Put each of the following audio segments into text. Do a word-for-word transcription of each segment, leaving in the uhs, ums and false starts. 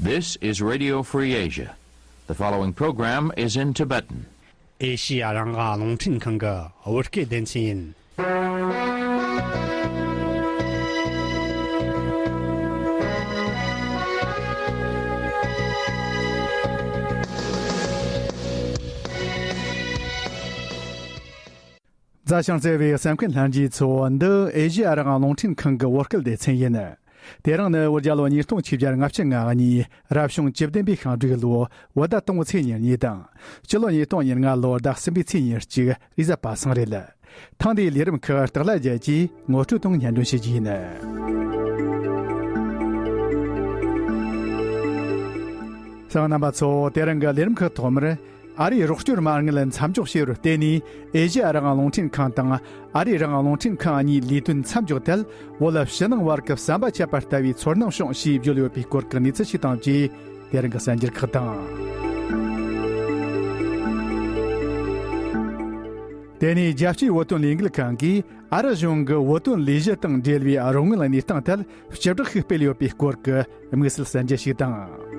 This is Radio Free Asia. The following program is in Tibetan. ཨེ་ཤི་ཡ་རང་དབང་རླུང་འཕྲིན་ཁང་གི་བོད་སྐད་སྡེ་ཚན་ཡིན། མཛའ་ཞིང་བརྩེ་བའི་གསན་མཁན་ལྷན་རྒྱས་ཚོ། འདི་ཨེ་ཤི་ཡ་རང་དབང་རླུང་འཕྲིན་ཁང་གི་བོད་སྐད་སྡེ་ཚན་ཡིན། དེ་རིང་ནི་བོད་རྒྱལ་ལོ་ཉིས་སྟོང་ཆིག་བརྒྱ་ལྔ་བཅུ་ང་གཉིས་རབ་བྱུང་བཅུ་བདུན་པའི་ཤིང་འབྲུག་ལོ་བོད་ཟླ་དང་པོའི་ཚེས་ཉེར་གཉིས་དང་། སྤྱི་ལོ་ཉིས་སྟོང་ཉེར་ལྔ་ལོ་ཟླ་གསུམ་པའི་ཚེས་ཉེར་གཅིག་རེས་གཟའ་པ་སངས་རེད། ཐེངས་འདིའི་ལས་རིམ་ཁག་སྟག་ལྷ་རྒྱལ་གྱིས་ངོ་སྤྲོད་དང་སྙན་སྒྲོན་ཞུ་རྒྱུ་ཡིན། གསན་མཁན་རྣམ་པ་ཚོ། དེ་རིང་གི་ལས་རིམ་ཁག་ཐོག་མར། ཨ་རིའི་རོགས་སྐྱོར་མ་དངུལ་མཚམས་འཇོག་བྱས་པར་བརྟེན་ནས། ཨེ་ཤི་ཡ་རང་དབང་རླུང་འཕྲིན་ཁང་དང་ཨ་རིའི་རང་དབང་རླུང་འཕྲིན་ཁང་གཉིས་ལས་དོན་མཚམས་འཇོག་ཐད། བོད་ཕྱི་ནང་བར་གྱི་ཟམ་པ་ཆད་པ་ལྟ་བུའི་ཚོར་སྣང་བྱུང་ཞེས་བརྗོད་ཡོད་པའི་སྐོར་གྱི་གནས་ཚུལ་ཞིག་དང་བཅས། དེ་རིང་གི་གསར་འགྱུར་ཁག་དང་། དེ་ནས་རྒྱལ་སྤྱིའི་བོད་དོན་ལས་འགུལ་ཁང་གིས། ཨ་རི་གཞུང་གི་བོད་དོན་ལས་གཞི་དང་འབྲེལ་བའི་རོགས་དངུལ་གནས་སྟངས་ཐད་བྱེ་བྲག་ཞིག་སྤེལ་ཡོད་པའི་སྐོར་གྱི་དམིགས་བསལ་གསར་འགྱུར་ཞིག་དང་།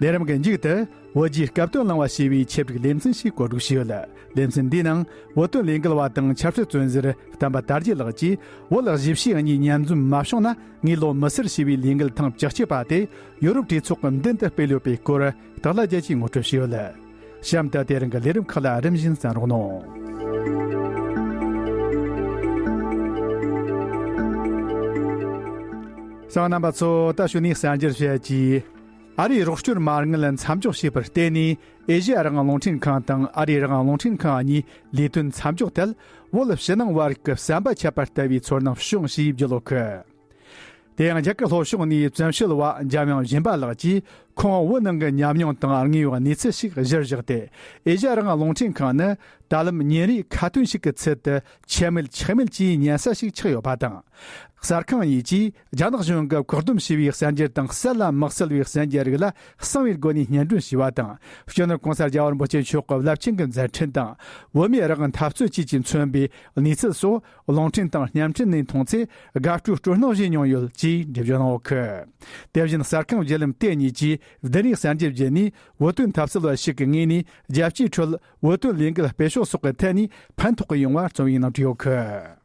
ལས་རིམ་གྱི་མཇུག་ཏུ། བོད་རྒྱའི་སྐབས་དོན་གླེང་བ་ཞེས་པའི་ཆེད་བསྒྲིགས་ལེ་ཚན་ཞིག་གོ་སྒྲིག་བྱས་ཡོད། ལེ་ཚན་འདིའི་ནང་བོད་དོན་ལས་འགུལ་བ་དང་ཆབ་སྲིད་བཙོན་ཟུར་བསྟན་པ་དར་རྒྱས་ལགས་ཀྱིས། བོད་གཞིས་བྱེས་གཉིས་མཉམ་འཛོམས་མ་བྱུང་ན། ངའི་ལོ་མི་སེར་ཞེས་པའི་ལས་འགུལ་ཐེངས་བཅུ་གཅིག་པ་དེ་ཡོ་རོབ་གྲོས་ཚོགས་ཀྱི་མདུན་དུ་སྤེལ་ཡོད་པའི་སྐོར། སྟག་ལྷ་རྒྱལ་གྱིས་ངོ་སྤྲོད་བྱས་ཡོད། གཤམ་དུ་དེ་རིང་གི་ལས་རིམ་ཁག་ལ་རིམ་བཞིན་གསན་རོགས་གནང་། གསན་མཁན་རྣམ་པ་ཚོ། ད་གཞུག་ནས་གསར་འགྱུར་བཤད་ཀྱིས། ཨ་རིའི་རོགས་སྐྱོར་མ་དངུལ་མཚམས་འཇོག་བྱས་པར་བརྟེན་ནས། ཨེ་ཤི་ཡ་རང་དབང་རླུང་འཕྲིན་ཁང་དང་ཨ་རིའི་རང་དབང་རླུང་འཕྲིན་ཁང་གཉིས་ལས་དོན་མཚམས་འཇོག་ཐད། བོད་ཕྱི་ནང་བར་གྱི་ཟམ་པ་ཆད་པ་ལྟ་བུའི་ཚོར་སྣང་བྱུང་ཞེས་བརྗོད་ཡོད་གི། དེ་ཡང་རྒྱ་གར་ལྷོ་ཕྱོགས་ནས་བཙན་བྱོལ་བ་འཇམ་དབྱངས་སྦྱིན་པ་ལགས་ཀྱིས། ཁོང་བོད་ནང་གི་ཉམས་མྱོང་དང་དངོས་ཡོད་གནས་ཚུལ་ཞིག་གཞིར་བཞག་སྟེ། ཨེ་ཤ་ཡ་རང་དབང་རླུང་འཕྲིན་ཁང་ནི་ད་ལམ་ཉིན་རེའི་ཁ་ཏོན་ཞིག་གི་ཚུལ་དུ་ཆད་མེད་ཆག་མེད་ཀྱིས་ཉན་ས་ཞིག་ཆགས་ཡོད་པ་དང་། གསར་ཁང་གཉིས་ཀྱིས་རྒྱ་ནག་གཞུང་གིས་བཀག་སྡོམ་བྱས་པའི་གསར་འགྱུར་དང་གསལ་ལ་མི་གསལ་བའི་གསར་འགྱུར་རིགས་ལ་གསང་བའི་སྒོ་ནས་སྙན་སྒྲོན་ཞུས་པ་དང་། སྤྱི་ནོར་གོང་ས་རྒྱལ་བ་རིན་པོ་ཆེ་མཆོག་གི་རླབས་ཆེན་གྱི་མཛད་འཕྲིན་དང་། བོད་མིའི་རང་དབང་འཐབ་རྩོད་བཅས་ཀྱིས་མཚོན་པའི་གནས་ཚུལ་སོགས། རླུང་འཕྲིན་དང་བརྙན་འཕྲིན་ནས་མཐོང་ཚེ་དགའ་སྤྲོའི་སྤྲོ་སྣང་བཞེས་མྱོང་ཡོད་ཅེས་འགྲེལ་བརྗོད་གནང་ཡོད་གི། དེ་བཞིན་གསར་ཁང་བརྒྱུད་ལམ་དེ་གཉིས་ཀྱིས་བདུན་རེའི་གསར་འགྱུར་བརྒྱུད་ནས་བོད་དོན་འཐབ་རྩོད་པ་ཞིག་གི་ངོས་ནས་རྒྱལ་སྤྱིའི་ཁྲོད་བོད་དོན་ལས་འགུལ་སྤེལ་ཕྱོགས་སོགས་ཀྱི་ཐད་ནས་ཕན་ཐོགས་ཀྱི་ཡོང་བར་བརྩོན་ཡིག་ནང་བྲིས་ཡོད་གི།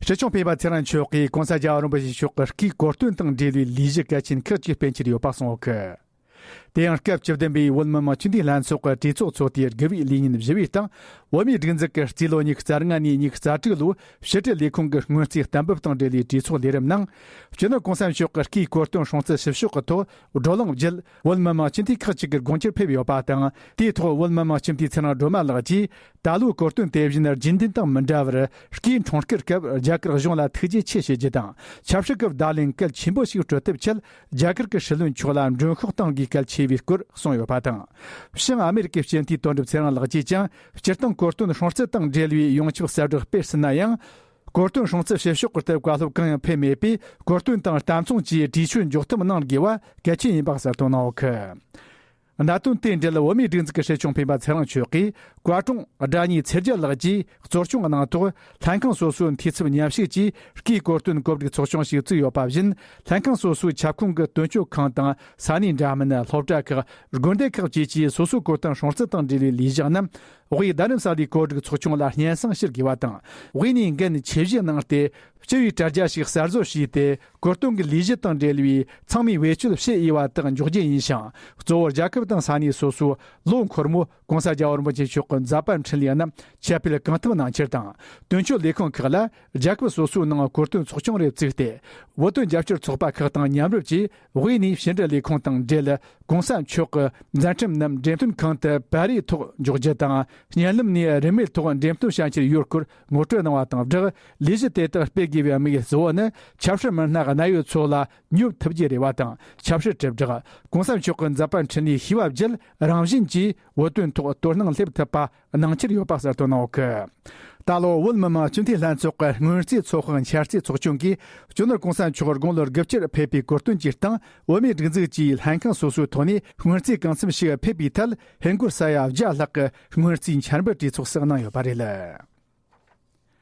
སྲིད་སྐྱོང་སྤེན་པ་ཚེ་རིང་མཆོག་གིས་གོང་ས་རྒྱལ་བ་རིན་པོ་ཆེ་མཆོག་གི་སྐུའི་གོ་སྟོན་དང་འབྲེལ་བའི་ལས་གཞི་གལ་ཆེན་ཁག་ཅིག་སྤེལ་འཆར་ཡོད་པ་གསུངས་ཡོད་གི། དེ་ཡང་སྐབས་བཅུ་བདུན་པའི་བོད་མི་མང་སྤྱི་འཐུས་ལྷན་ཚོགས་ཀྱི་གྲོས་ཚོགས་ཚོགས་དུས་དགུ་པའི་ལས་ཉིན་བཞི་པའི་སྟེང་། བོད་མིའི་སྒྲིག་འཛུགས་ཀྱི་རྩིས་ལོ་ཉི་ཤུ་རྩ་ལྔ་ནས་ཉི་ཤུ་རྩ་དྲུག་ལོའི་ཕྱི་དྲིལ་ལས་ཁུངས་ཀྱི་སྔོན་རྩིས་གཏན་འབེབས་དང་འབྲེལ་བའི་གྲོས་ཚོགས་ལས་རིམ་ནང་། སྤྱི་ནོར་གོང་ས་མཆོག་གི་སྐུའི་གོ་སྟོན་སྲུང་བརྩི་ཞུ་ཕྱོགས་ཀྱི་ཐོག་བགྲོ་གླེང་བརྒྱུད། བོད་མི་མང་སྤྱི་འཐུས་ཁག་ཅིག་གིས་དགོངས་འཆར་ཕེབས་ཡོད་པ་དང་། དེའི་ཐོག་བོད་མི་མང་སྤྱི་འཐུས་ཚེ་རིང་སྒྲོལ་མ་ལགས་ཀྱིས། ད་ལོའི་གོ་སྟོན་དེ་བཞིན་རྒྱུན་ལྡན་དང་མི་འདྲ་བར། སྐུའི་འཁྲུངས་སྐར་སྐབས་རྒྱ་གར་གཞུང་ལ་ཐུགས་རྗེ་ཆེ་ཞུ་རྒྱུ་དང་། ཆབ་སྲིད་ཀྱི་བརྡ་ལན་གལ་ཆེན་པོ་ཞིག་སྤྲོད་ཐབས་ཆེད། རྒྱ་གར་གྱི་སྲིད་བློན་མཆོག་ལ་མགྲོན་ཤོག་གཏང་དགོས་གལ་ཆེ་བའི་སྐོར་གསུངས་ཡོད་པ་དང་། བྱང་ཨ་མེ་རི་ཀའི་སྤྱི་འཐུས་དོན་གྲུབ་ཚེ་རིང་ལགས་ཀྱིས་ཀྱང་། སྤྱིར་བཏང་གོ་སྟོན་སྲུང་བརྩི་དང་འབྲེལ་བའི་ཡོངས་ཁྱབ་གསལ་བསྒྲགས་སྤེལ་སྲིད་ན་ཡང་། གོ་སྟོན་སྲུང་བརྩི་ཞུ་ཕྱོགས་ཀྱི་ཐད་བཀའ་སློབ་གང་ཡང་ཕེབས་མེད་པས། གོ་སྟོན་དང་གཏམ་བརྗོད་ཀྱིས་གྲོས་ཆོད་འཇོག་ཐབས་གནང་དགོས་པ་གལ་ཆེན་ཡིན་པ་གསལ་སྟོན་གནང་ཡོད་གི། གནད་དོན་དེ་འབྲེལ་བོད་མིའི་སྒྲིག་འཛུགས་ཀྱི་སྲིད་སྐྱོང་སྤེན་པ་ཚེ་རིང་མཆོག་གིས། བཀའ་དྲུང་སྒྲ་ཉི་ཚེ་རྒྱལ་ལགས་ཀྱིས་གཙོ་སྐྱོང་གནང་ཐོག་ལྷན་ཁང་སོ་སོའི་འཐུས་ཚབ་མཉམ་ཞུགས་ཀྱིས་སྐུའི་གོ་སྟོན་གོ་སྒྲིག་ཚོགས་ཆུང་ཞིག་བཙུགས་ཡོད་པ་བཞིན། ལྷན་ཁང་སོ་སོའི་ཁྱབ་ཁོངས་ཀྱི་དོན་གཅོད་ཁང་དང་ས་གནས་འདྲ་མིན། སློབ་གྲྭ་ཁག། དགོན་སྡེ་ཁག་བཅས་ཀྱིས་སོ་སོའི་གོ་སྟོན་སྲུང་བརྩི་དང་འབྲེལ་བའི་ལས་བྱེད་རྣམས། དབུས་རྡ་རམ་ས་ལའི་གོ་སྒྲིག་ཚོགས་ཆུང་ལ་སྙན་སེང་ཞུ་དགོས་པ་དང་། དབུས་ནས་འགན་ཆེ་བཞེས་གནང་སྟེ། སྤྱི་པའི་དྲ་རྒྱ་ཞིག་གསར་བཟོ་བྱས་ཏེ། གོ་སྟོན་གྱི་ལས་གཞི་དང་འབྲེལ་བའི་ཚང་མས་བེད་སྤྱོད་བྱེད་འོས་པ་དག་འཇོག་རྒྱུ་ཡིན་ཞིང་། གཙོ་བོར་རྒྱལ་ཁབ་དང་ས་གནས་སོ་སོའི་ལོ་འཁོར་མོ་གོང་ས་རྒྱལ་བ་རིན་པོ་ཆེ་མཆོག་གི་མཛད་པ་འཕྲིན་ལས་རྣམས་ཁྱབ་སྤེལ་གང་ཐུབ་གནང་ཕྱིར་དང་། དོན་གཅོད་ལས་ཁུངས་ཁག་ལ་རྒྱལ་ཁབ་སོ་སོའི་ནང་གོ་སྟོན་ཚོགས་ཆུང་རེ་བཙུགས་ཏེ། བོད་དོན་རྒྱབ་སྐྱོར་ཚོགས་པ་ཁག་དང་མཉམ་རུབ་ཀྱིས་དབུས་ནས་ཕྱི་འབྲེལ་ལས་ཁུངས་དང་འབྲེལ། གོང་ས་མཆོག་གི་མཛད་འཕྲིན་རྣམས་འགྲེམས་སྟོན་ཁང་དུ་པར་རིས་ཐོག་འཇོག་རྒྱུ་དང་། བརྙན་ལམ་ནས་རིན་མེད་ཐོག་འགྲེམས་སྟོན་བྱ་འཆར་ཡོད་སྐོར་ངོ་སྤྲོད་གནང་བ་དང་སྦྲགས། ལས་གཞི་དེ་དག་སྤེལ་དགོས་པའི་དམིགས་ཡུལ་གཙོ་བོ་ནི། ཆབ་སྲིད་མི་སྣ་གནད་ཡོད་ཚོ་ལ་སྙོབ་ཐུབ་རྒྱུ་རེ་བ་དང་། ཆབ་སྲིད་དྲིལ་བསྒྲགས། གོང་ས་མཆོག་གི་མཛད་པ་འཕྲིན་ལས་ཤེས་པ་བརྒྱུད། རང་བཞིན་གྱིས་བོད་དོན་ཐོག་དོ་སྣང་སླེབས་ཐུབ་པ་གནང་འཆར་ཡོད་པ་གསལ་སྟོན་གནང་ཡོད་གི། ད་ལོ་བོད་མི་མང་སྤྱི་འཐུས་ལྷན་ཚོགས་ཀྱི་སྔོན་རྩིས་ཚོགས་ཁང་འཆར་རྩིས་ཚོགས་ཆུང་གིས། སྤྱི་ནོར་གོང་ས་མཆོག་དགུང་ལོ་དགུ་བཅུར་ཕེབས་པའི་གོ་སྟོན་གྱི་སྟེང་། བོད་མིའི་སྒྲིག་འཛུགས་ཀྱི་ལྷན་ཁང་སོ་སོའི་ཐོག་ནས་སྔོན་རྩིས་གང་འཚམ་ཞིག་ཕེབས་པའི་ཐད། ཧིན་སྒོར་ས་ཡ་བརྒྱ་ལྷག་གི་སྔོན་རྩིས་འཆར་འབུལ་གྲོས་ཚོགས་སུ་གནང་ཡོད་པ་རེད།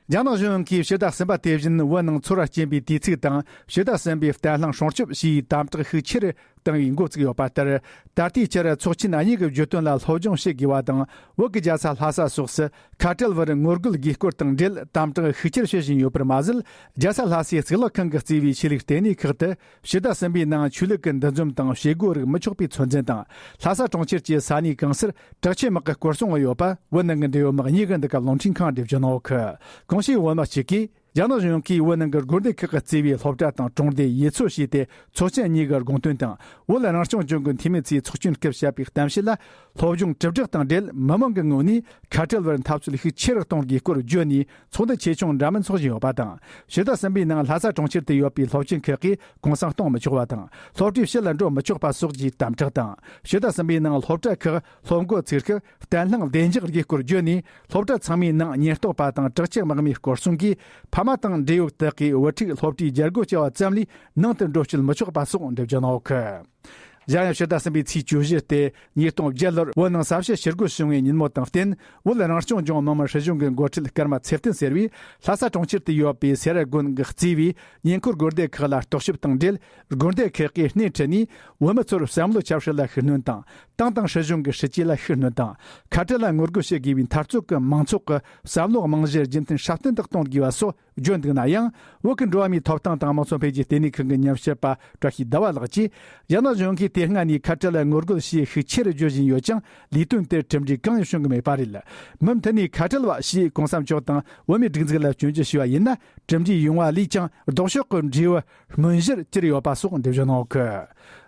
རྒྱ་ནག་གཞུང་གིས་ཕྱི་ཟླ་གསུམ་པ་དེ་བཞིན་བོད་ནང་ཚོར་བ་སྐྱེན་པའི་དུས་ཚིགས་དང་ཕྱི་ཟླ་གསུམ་པའི་བརྟན་ལྷིང་སྲུང་སྐྱོབ་ཞེས་དམ་དྲག་ཤུགས་ཆེ་རུ་བཏང་བའི་འགོ་བཙུགས་ཡོད་པ་ལྟར། ད་ལྟའི་ཆར་ཚོགས་ཆེན་གཉིས་ཀྱི་བརྗོད་དོན་ལ་སློབ་སྦྱོང་བྱེད་དགོས་པ་དང་། བོད་ཀྱི་རྒྱལ་ས་ལྷ་ས་སོགས་སུ་ཁ་བྲལ་བར་ངོ་རྒོལ་དགོས་སྐོར་དང་འབྲེལ་དམ་དྲག་ཤུགས་ཆེར་བྱེད་བཞིན་ཡོད་པར་མ་ཟད། རྒྱལ་ས་ལྷ་སའི་གཙུག་ལག་ཁང་གིས་གཙོས་པའི་ཆོས་ལུགས་ལྟེ་གནས་ཁག་ཏུ་ཕྱི་ཟླ་གསུམ་པའི་ནང་ཆོས་ལུགས་ཀྱི་འདུ་འཛོམས་དང་བྱེད་སྒོ་རིགས་མི་ཆོག་པའི་ཚོད་འཛིན་དང་། ལྷ་ས་གྲོང་ཁྱེར་གྱི་ས་གནས་གང་སར་དྲག་ཆས་དམག་གི་སྐོར་སྲུང་ཡོད་པ། བོད་ནང་གི་འབྲེལ་ཡོད་དམག་གཉིས་ཀྱིས་འདི་ག་རླུང་འཕྲིན་ཁང་ལ་འགྲེལ་བརྗོད་གནང་ཡོད་གི། གོང་ཞུས་བོད་དམག་གཅིག་གིས་རྒྱ་ནག་གཞུང་གིས་བོད་ནང་གི་དགོན་སྡེ་ཁག་གིས་གཙོས་པའི་སློབ་གྲྭ་དང་གྲོང་སྡེ་ཡིད་ཚོར་བྱས་ཏེ། ཚོགས་ཆེན་གཉིས་ཀྱི་དགོངས་དོན་དང་། བོད་རང་སྐྱོང་ལྗོངས་ཀྱི་འཐུས་མི་ཚོས་ཚོགས་ཆུང་སྐབས་བཤད་པའི་གཏམ་བཤད་ལ། སློབ་སྦྱོང་དྲིལ་བསྒྲགས་དང་འབྲེལ་མི་མང་གི་ངོས་ནས་ཁ་བྲལ་བར་འཐབ་རྩོད་ཤུགས་ཆེ་རུ་གཏོང་དགོས་སྐོར་བརྗོད་ནས། ཚོགས་འདུ་ཆེ་ཆུང་འདྲ་མིན་འཚོགས་བཞིན་ཡོད་པ་དང་། ཕྱི་ཟླ་གསུམ་པའི་ནང་ལྷ་ས་གྲོང་ཁྱེར་དུ་ཡོད་པའི་སློབ་ཆེན་ཁག་གིས་གུང་སེང་གཏོང་མི་ཆོག་པ་དང་། སློབ་གྲྭའི་ཕྱི་ལ་འགྲོ་མི་ཆོག་པ་སོགས་ཀྱི་དམ་དྲག་དང་། ཕྱི་ཟླ་གསུམ་པའི་ནང་སློབ་གྲྭ་ཁག་སློབ་འགོ་ཚུགས་སྐབས་བརྟན་ལྷིང་བདེ་འཇགས་དགོས་སྐོར་བརྗོད་ནས། སློབ་གྲྭ་ཚང་མའི་ནང་ཉེན་རྟོག་པ་དང་དྲག་ཆས་དམག་མིའི་སྐོར་སྲུང་གིས་ཕ་མ་དང་འབྲེལ་ཡོད་དག་གིས་བུ་ཕྲུག་སློབ་གྲྭའི་རྒྱལ་སྒོ་ཕྱེ་བ་ཙམ་ལས་ནང་དུ་འགྲོ་སྐྱོད་མི་ཆོག་པ་སོགས་འགྲེལ་བརྗོད་གནང་ཡོད་གི། གཞན་ཡང་ཕྱི་ཟླ་གསུམ་པའི་ཚེས་བཅུ་བཞི་སྟེ་ཉིས་སྟོང་བརྒྱད་ལོར་བོད་ནང་ས་བྱི་ཞི་རྒོལ་བྱུང་བའི་ཉིན་མོ་དང་བསྟུན། བོད་རང་སྐྱོང་ལྗོངས་མི་དམངས་སྲིད་གཞུང་གི་འགོ་ཁྲིད་ཀརྨ་ཚེ་བརྟན་ཟེར་བས་ལྷ་ས་གྲོང་ཁྱེར་དུ་ཡོད་པའི་སེ་ར་དགོན་གྱིས་གཙོས་པའི་ཉེ་འཁོར་དགོན་སྡེ་ཁག་ལ་རྟོག་ཞིབ་དང་འབྲེལ། དགོན་སྡེ་ཁག་གིས་སྣེ་ཁྲིད་ནས་བོད་མི་ཚོར་བསམ་བློ་ཆབ་སྲིད་ལ་ཤུགས་སྣོན་དང་། ཏང་དང་སྲིད་གཞུང་གི་སྲིད་ཇུས་ལ་ཤུགས་སྣོན་དང་། ཁ་བྲལ་ལ་ངོ་རྒོལ་བྱེད་དགོས་པའི་འཐབ་རྩོད་ཀྱི་མང་ཚོགས་ཀྱི་བསམ་བློའི་རྨང་གཞི་རྒྱུན་མཐུད་སྲ་བརྟན་དུ་གཏོང་དགོས་པ་སོགས་བརྗོད་འདུག་ན་ཡང་། བོད་ཀྱི་འགྲོ་བ་མིའི་ཐོབ་ཐང་དང་དམངས་གཙོ་འཕེལ་རྒྱས་ལྟེ་གནས་ཁང་གི་ཉམས་ཞིབ་པ་བཀྲ་ཤིས་ཟླ་བ་ལགས་ཀྱིས། རྒྱ་ནག་གཞུང་གིས་དེ་སྔ་ནས་ཁ་བྲལ་ལ་ངོ་རྒོལ་ཞེས་ཤུགས་ཆེ་རུ་བརྗོད་བཞིན་ཡོད་ཀྱང་། ལས་དོན་དེར་གྲུབ་འབྲས་གང་ཡང་བྱུང་གི་མེད་པ་རེད། མུ་མཐུད་ནས་ཁ་བྲལ་བ་ཞེས་གོང་ས་མཆོག་དང་བོད་མིའི་སྒྲིག་འཛུགས་ལ་སྐྱོན་བརྗོད་ཞུས་པ་ཡིན་ན། གྲུབ་འབྲས་ཡོང་བ་ལས་ཀྱང་ལྡོག་ཕྱོགས་ཀྱི་འབྲས་བུ་སྨིན་གཞིར་གྱུར་ཡོད་པ་སོགས་འགྲེལ་བརྗོད་གནང་ཡོད་གི།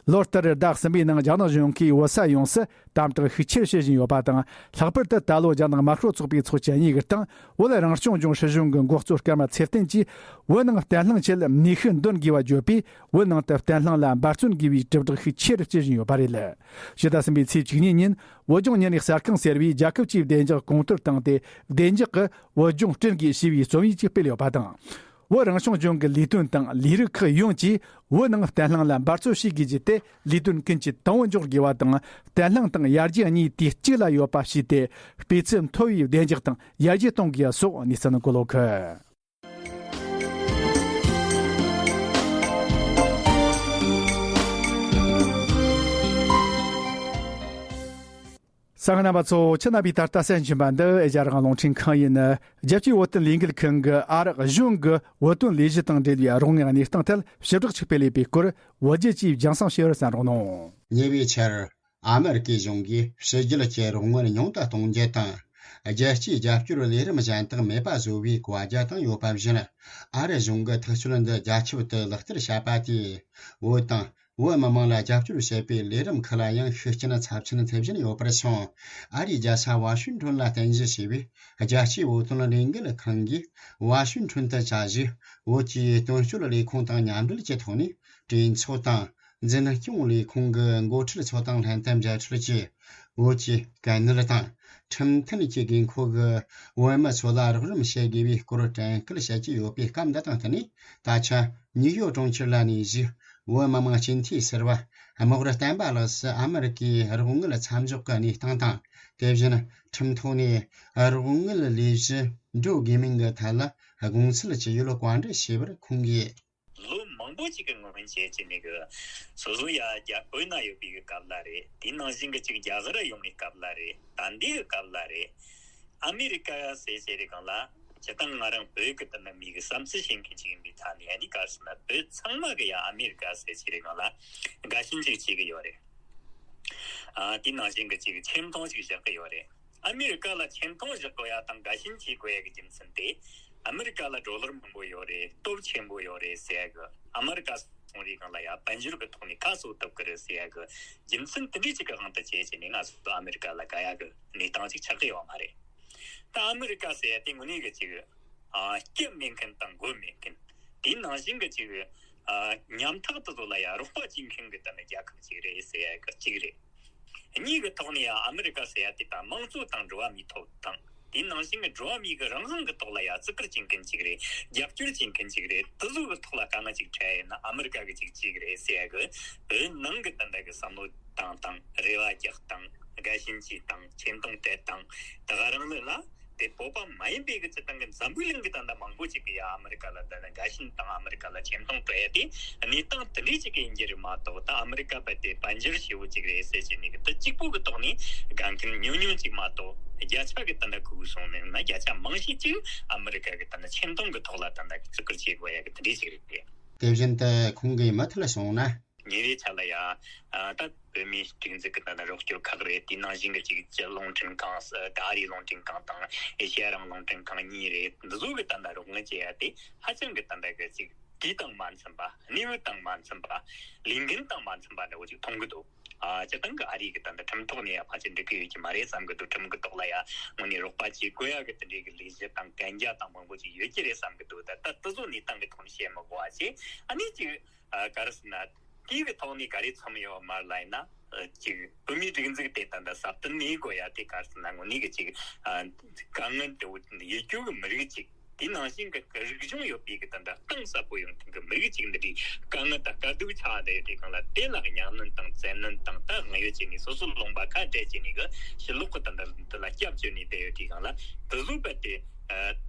ལོ་ལྟར་ཟླ་གསུམ་པའི་ནང་རྒྱ་ནག་གཞུང་གིས་བོད་ས་ཡོངས་སུ་དམ་དྲག་ཤུགས་ཆེར་བྱེད་བཞིན་ཡོད་པ་དང་། ལྷག་པར་དུ་ད་ལོ་རྒྱ་ནག་དམར་ཤོག་ཚོགས་པའི་ཚོགས་ཆེན་གཉིས་ཀྱི་སྟེང་། བོད་རང་སྐྱོང་ལྗོངས་སྲིད་གཞུང་གི་འགོ་གཙོ་ཀརྨ་ཚེ་བརྟན་གྱིས། བོད་ནང་བརྟན་ལྷིང་ཆེད་ནུས་ཤུགས་འདོན་དགོས་པ་བརྗོད་པས། བོད་ནང་དུ་བརྟན་ལྷིང་ལ་འབད་བརྩོན་དགོས་པའི་དྲིལ་བསྒྲགས་ཤུགས་ཆེ་རུ་བྱེད་བཞིན་ཡོད་པ་རེད། ཕྱི་ཟླ་གསུམ་པའི་ཚེས་བཅུ་གཉིས་ཉིན། བོད་ལྗོངས་མྱི་སྣའི་གསར་ཁང་ཟེར་བས་རྒྱལ་ཁབ་ཀྱིས་བདེ་འཇགས་གོང་མཐོར་བཏང་སྟེ། བདེ་འཇགས་ཀྱི་བོད་ལྗོངས་བསྐྲུན་དགོས་ཞེས་པའི་རྩོམ་ཡིག་ཅིག་སྤེལ་ཡོད་པ་དང་། བོད་རང་སྐྱོང་ལྗོངས་ཀྱི་ལས་དོན་དང་ལས་རིགས་ཁག་ཡོངས་ཀྱིས་བོད་ནང་བརྟན་ལྷིང་ལ་འབད་བརྩོན་བྱེད་དགོས་རྒྱུ་དེ་ལས་དོན་ཀུན་གྱི་དང་པོར་འཇོག་དགོས་པ་དང་། བརྟན་ལྷིང་དང་ཡར་རྒྱས་གཉིས་དུས་གཅིག་ལ་ཡོད་པ་བྱས་ཏེ། སྤུས་ཚད་མཐོ་བའི་བདེ་འཇགས་དང་ཡར་རྒྱས་གཏོང་དགོས་པ་སོགས་གནས་ཚུལ་བཀོད་ཡོད་གི། གསན་མཁན་རྣམ་པ་ཚོ། ཁྱེད་རྣམ་པས་ད་ལྟ་གསན་བཞིན་པ་འདི་ཨེ་ཤ་ཡ་རང་དབང་རླུང་འཕྲིན་ཁང་ཡིན། རྒྱལ་སྤྱིའི་བོད་དོན་ལས་འགུལ་ཁང་གིས་ཨ་རི་གཞུང་གི་བོད་དོན་ལས་གཞི་དང་འབྲེལ་བའི་རོགས་དངུལ་གནས་སྟངས་ཐད་ཞིབ་བསྒྲགས་ཤིག་སྤེལ་ཡོད་པའི་སྐོར། བོད་རྒྱལ་གྱིས་རྒྱང་སྲིང་ཞུ་བར་གསན་རོགས་གནང་། ཉེ་བའི་ཆར། ཨ་མེ་རི་ཀའི་གཞུང་གིས་ཕྱི་རྒྱལ་གྱི་རོགས་དངུལ་ཉུང་དུ་གཏོང་རྒྱུ་དང་། རྒྱལ་སྤྱིའི་རྒྱབ་སྐྱོར་ལས་རིམ་གཞན་དག་མེད་པ་བཟོ་བའི་བཀའ་རྒྱ་བཏང་ཡོད་པ་བཞིན། ཨ་རི་གཞུང་གིས་ཐག་གཅོད་འདི་རྒྱ་ཁྱབ་ཏུ་ལག་བསྟར་བྱས་པ་དེས། བོད་དང་། བོད་མི་མང་ལ་རྒྱབ་སྐྱོར་བྱེད་པའི་ལས་རིམ་ཁག་ལ་ཡང་ཤུགས་རྐྱེན་ཚབས་ཆེན་ཐེབས་བཞིན་ཡོད་པར་སོང་། ཨ་རིའི་རྒྱལ་ས་ཝ་ཤིང་ཊོན་ལ་རྟེན་གཞི་བྱས་པའི་རྒྱལ་སྤྱིའི་བོད་དོན་ལས་འགུལ་ཁང་གིས། ཝ་ཤིང་ཊོན་དུ་བཅའ་བཞུགས་བོད་ཀྱི་དོན་གཅོད་ལས་ཁུངས་དང་མཉམ་འབྲེལ་གྱི་ཐོག་ནས། གྲོས་ཚོགས་དང་། འཛིན་སྐྱོང་ལས་ཁུངས་ཀྱི་འགོ་ཁྲིད་ཚོ་དང་ལྷན་དུ་མཇལ་འཕྲད་ཀྱིས། བོད་ཀྱི་དཀའ་གནད་དང་། ཁྲིམས་མཐུན་གྱི་དགོས་མཁོ་གི་བོད་མི་ཚོ་ལ་རོགས་རམ་བྱེད་དགོས་པའི་སྐོར་དྲན་སྐུལ་བྱེད་ཀྱི་ཡོད་པའི་སྐབས་འདི་དང་བསྟུན་ནས། ད་ཆ་ནིའུ་ཡོག་གྲོང་ཁྱེར་ལ་གནས་བཞུགས་བོད་མི་མང་སྤྱི་འཐུས་ཟུར་པ་རྨོག་རུ་བསྟན་པ་ལགས་སུ་ཨ་མེ་རི་ཀའི་རོགས་དངུལ་མཚམས་འཇོག་གི་གནས་སྟངས་དང་། དེ་བཞིན་ཁྲིམས་ཐོག་ནས་རོགས་དངུལ་ལས་གཞི་འགྲོ་དགོས་མིན་གྱི་ཐད་ལ་དགོངས་ཚུལ་ཇི་ཡོད་བཀའ་འདྲི་ཞུས་པར། ཁོང་གིས། ལོ་མང་པོ་ཅིག་གི་སྔོན་བྱས་ཀྱི་ནས་གི་སོ་སོ་ཡ་རྒྱ་བོད་ན་ཡོད་པའི་གི་སྐབས་ལ་རེད། དེའི་ནང་བཞིན་གི་ཅིག་རྒྱ་གར་ཡོང་བའི་སྐབས་ལ་རེད། ད་འདི་གི་སྐབས་ལ་རེད། ཨ་མེ་རི་ཀ་ཟེར་བྱས་རེད་གང་ལ། སྤྱིར་བཏང་ང་རང་བོད་གི་དེ་ནི་མི་གི་བསམ་ཚུལ་བྱེད་མཁན་ཅིག་ཡིན་པའི་ཐ་ནས། ཨ་ནི་ག་རེ་ཟེར་ན་བོད་ཚང་མ་གི་ཡ་ཨ་མེ་རི་ཀ་ཟེར་བྱས་རེད་གང་ལ་དགའ་ཞེན་ཅིག་བྱེད་གི་ཡོད་རེད། ཨ་དེའི་ནང་བཞིན་གི་ཅིག་ཆེ་མཐོང་ཅིག་བཞག་གི་ཡོད་རེད། ཨ་མེ་རི་ཀ་ལ་ཆེ་མཐོང་བཞག་དགོས་ཡ་དང་དགའ་ཞེན་བྱེད་དགོས་ཡ་གི་རྒྱུ་མཚན་དེ། ཨ་མེ་རི་ཀ་ལ་ཌོ་ལར་མང་པོ་ཡོད་རེད། སྟོབས་ཆེན་པོ་ཡོད་རེད་ཟེར་ཡ་གི། ཨ་མེ་རི་ཀ་སོང་རེད་གང་ལ་ཡ་དཔལ་འབྱོར་གི་ཐོག་ནས་ཁ་གསོ་ཐུབ་གི་རེད་ཟེར་ཡ་གི་རྒྱུ་མཚན་དེ་འདྲའི་ཅིག་གི་དབང་དུ་བྱས་བྱས་ནས་ང་ཚོ་ཨ་མེ་རི་ཀ་ལ་དགའ་ཡ་གི་གནས་སྟངས་ཅིག་ཆགས་གི་ཡོད་མ་རེད། ད་ཨ་མེ་རི་ཀ་ཟེར་ཡ་དེ་དངོས་གནས་གི་ཅིག་ཨ་སྐྱིད་མེད་མཁན་དང་དགོས་མེད་མཁན། དེའི་ནང་བཞིན་གི་ཅིག་ཨ་ཉམ་ཐག་ཏུ་བཟོ་ལ་ཡ་རོགས་པ་བྱེད་མཁན་གི་ད་ནི་རྒྱལ་ཁབ་ཅིག་རེད་ཟེར་ཡ་གི་གཅིག་རེད། གཉིས་ཀྱི་ཐོག་ནས་ཡང་ཨ་མེ་རི་ཀ་ཟེར་ཡ་དེ་ད་དམངས་གཙོ་དང་འགྲོ་བ་མིའི་ཐོབ་ཐང་། དེ་ནང་བཞིན་གྱི་འགྲོ་བ་མིའི་གི་རང་དབང་གི་ཐོག་ལ་ཡ་བརྩི་བཀུར་བྱེད་མཁན་ཅིག་རེད། རྒྱབ་སྐྱོར་བྱེད་མཁན་ཅིག་རེད། དེ་ཚོ་གི་ཐོག་ལ་དཀའ་ངལ་ཅིག་འཕྲད་ཡིན་ན་ཨ་མེ་རི་ཀ་གི་ཅིག་ཅིག་རེད་ཟེར་ཡ་གི། བོད་ནང་གི་ད་ལྟ་གི་བསམ་བློ་བཏང་སྟངས། རེ་བ་རྒྱག་སྟངས། དགའ་ཞེན་བྱེད་སྟངས། ཆེ་མཐོང་སྤྲད་སྟངས། ད་ག་རང་ལུགས་ལ་ དེ་བོད་པ་མ་ཡིན་པའི་གི་སྤྱི་བཏང་གི་འཛམ་བུའི་གླིང་གི་ད་ལྟ་མང་པོ་ཅིག་གི་ཡ་ཨ་མི་རི་ཀ་ལ་ད་ལྟ་དགའ་ཞེན་དང་ཨ་མི་རི་ཀ་ལ་ཆེ་མཐོང་སྤྲད་ཡ་དེ་གནས་སྟངས་དེ་འདྲའི་ཅིག་གི་ཡིན་གྱི་རེད་མ་གཏོགས། ད་ཨ་མི་རི་ཀ་བ་དེ་དཔལ་འབྱོར་ཞེ་བོ་ཅིག་རེད་ཟེར་གྱི་ནི་གི་དེ་གཅིག་པོ་གི་ཐོག་ནས་དགའ་མཁན་ཉུང་ཉུང་ཅིག་མ་གཏོགས། བརྒྱ་ཆ་གི་ད་ལྟ་གུག་སོང་ནས་ན་བརྒྱ་ཆ་མང་ཤས་ཅིག་ཨ་མི་རི་ཀ་གི་ད་ལྟ་ཆེ་མཐོང་གི་ཐོག་ལ་ད་ལྟ་བརྩི་བཀུར་བྱེད་དགོས་ཡ་གི་དེ་འདྲའི་ཅིག་རེད། དེ་བཞིན་དུ་ཁོང་གིས་མུ་མཐུད་ལ་གསུངས་ན། ཉེ་བའི་ཆར་ལ་ཡ། ཨ། ད་བོད་མིའི་སྒྲིག་འཛུགས་ཀྱི་ད་ལྟ་རོགས་སྐྱོར་ཁག་རེད། དེ་ནང་བཞིན་གྱི་ཅིག་ཅི་རླུང་འཕྲིན་ཁང་། ཨ། ཨ་རིའི་རླུང་འཕྲིན་ཁང་དང་ཨེ་ཤེ་ཡ་རང་དབང་རླུང་འཕྲིན་ཁང་གཉིས་རེད། འདི་ཚོ་གི་ད་ལྟ་རོགས་དངུལ་བྱེད་ཡ་དེ་ཧ་ཅང་གི་ད་ལྟ་གི་ཅིག་དུས་དང་མ་འཚམས་པ། གནས་བབ་དང་མ་འཚམས་པ། ལས་འགན་དང་མ་འཚམས་པ་འདྲ་བོ་ཅིག་མཐོང་གི་འདུག་ཨ། སྤྱིར་བཏང་གི་ཨ་རིའི་གི་ད་ལྟ་ཁྲིམས་ཐོག་ནས་ཡ་ཕལ་ཆེར་འགྲིག་གི་ཡོད་ཀྱི་མ་རེད་བསམ་གི་འདུག་ཁྲིམས་གི་ཐོག་ལ་ཡ་དངོས་གནས་རོགས་པ་བྱེད་དགོས་ཡ་གི་དེ་འདྲའི་གི་ལས་གཞི་དང་གན་རྒྱ་དང་མང་པོ་ཅིག་ཡོད་ཀྱི་རེད་བསམ་གི་འདུག་ད་ལྟ་དེ་ཚོ་གནས་སྟངས་གི་ཐོག་ནས་བཤད་མི་དགོས་པ་བྱས། ཨ་ནི་ཅིག་ཨ། ག་རེ་ཟེར་ན། དེའི་གི་ཐོག་ནས་ག་རེ་མཚམས་ཡོད་མ་རེད་ལབ་ཡིན་ན། ཨ། ཅིག་བོད་མིའི་སྒྲིག་འཛུགས་དེ་ད་ལྟ་སྲ་བརྟན་གནས་དགོས་ཡ་དེ་ག་རེ་ཟེར་ན་དངོས་གནས་གི་ཅིག་ཨ། དཀའ་ངལ་འདྲ་བོ་ཡོད་རྒྱུ་གི་མི་རིགས་ཅིག་དེ་ནང་བཞིན་གི་རིག་གཞུང་ཡོད་པའི་གི་ད་ལྟ་གཏིང་ཟབ་པོ་ཡོང་མཁན་གི་མི་རིགས་ཅིག་འདི་འདྲའི་དཀའ་ངལ་དང་དཀའ་སྡུག་ཆགས་བསྡད་ཡོད་དུས་སྒང་ལ། དེ་ལ་གི་གཉའ་གནོན་དང་བཙན་གནོན་དང་། ད་དངོས་ཡོད་བྱས་ནས་སོ་སོའི་ལུང་པ་ཁ་བྲལ་བྱས་ནས་གི་ཕྱི་ལོགས་གི་ད་ལྟ་འདི་ལ་སྐྱབས་བཅོལ་ནས་བསྡད་ཡོད་དུས་སྒང་ལ། དེ་ཚོ་རྦད་དེ། ཨ།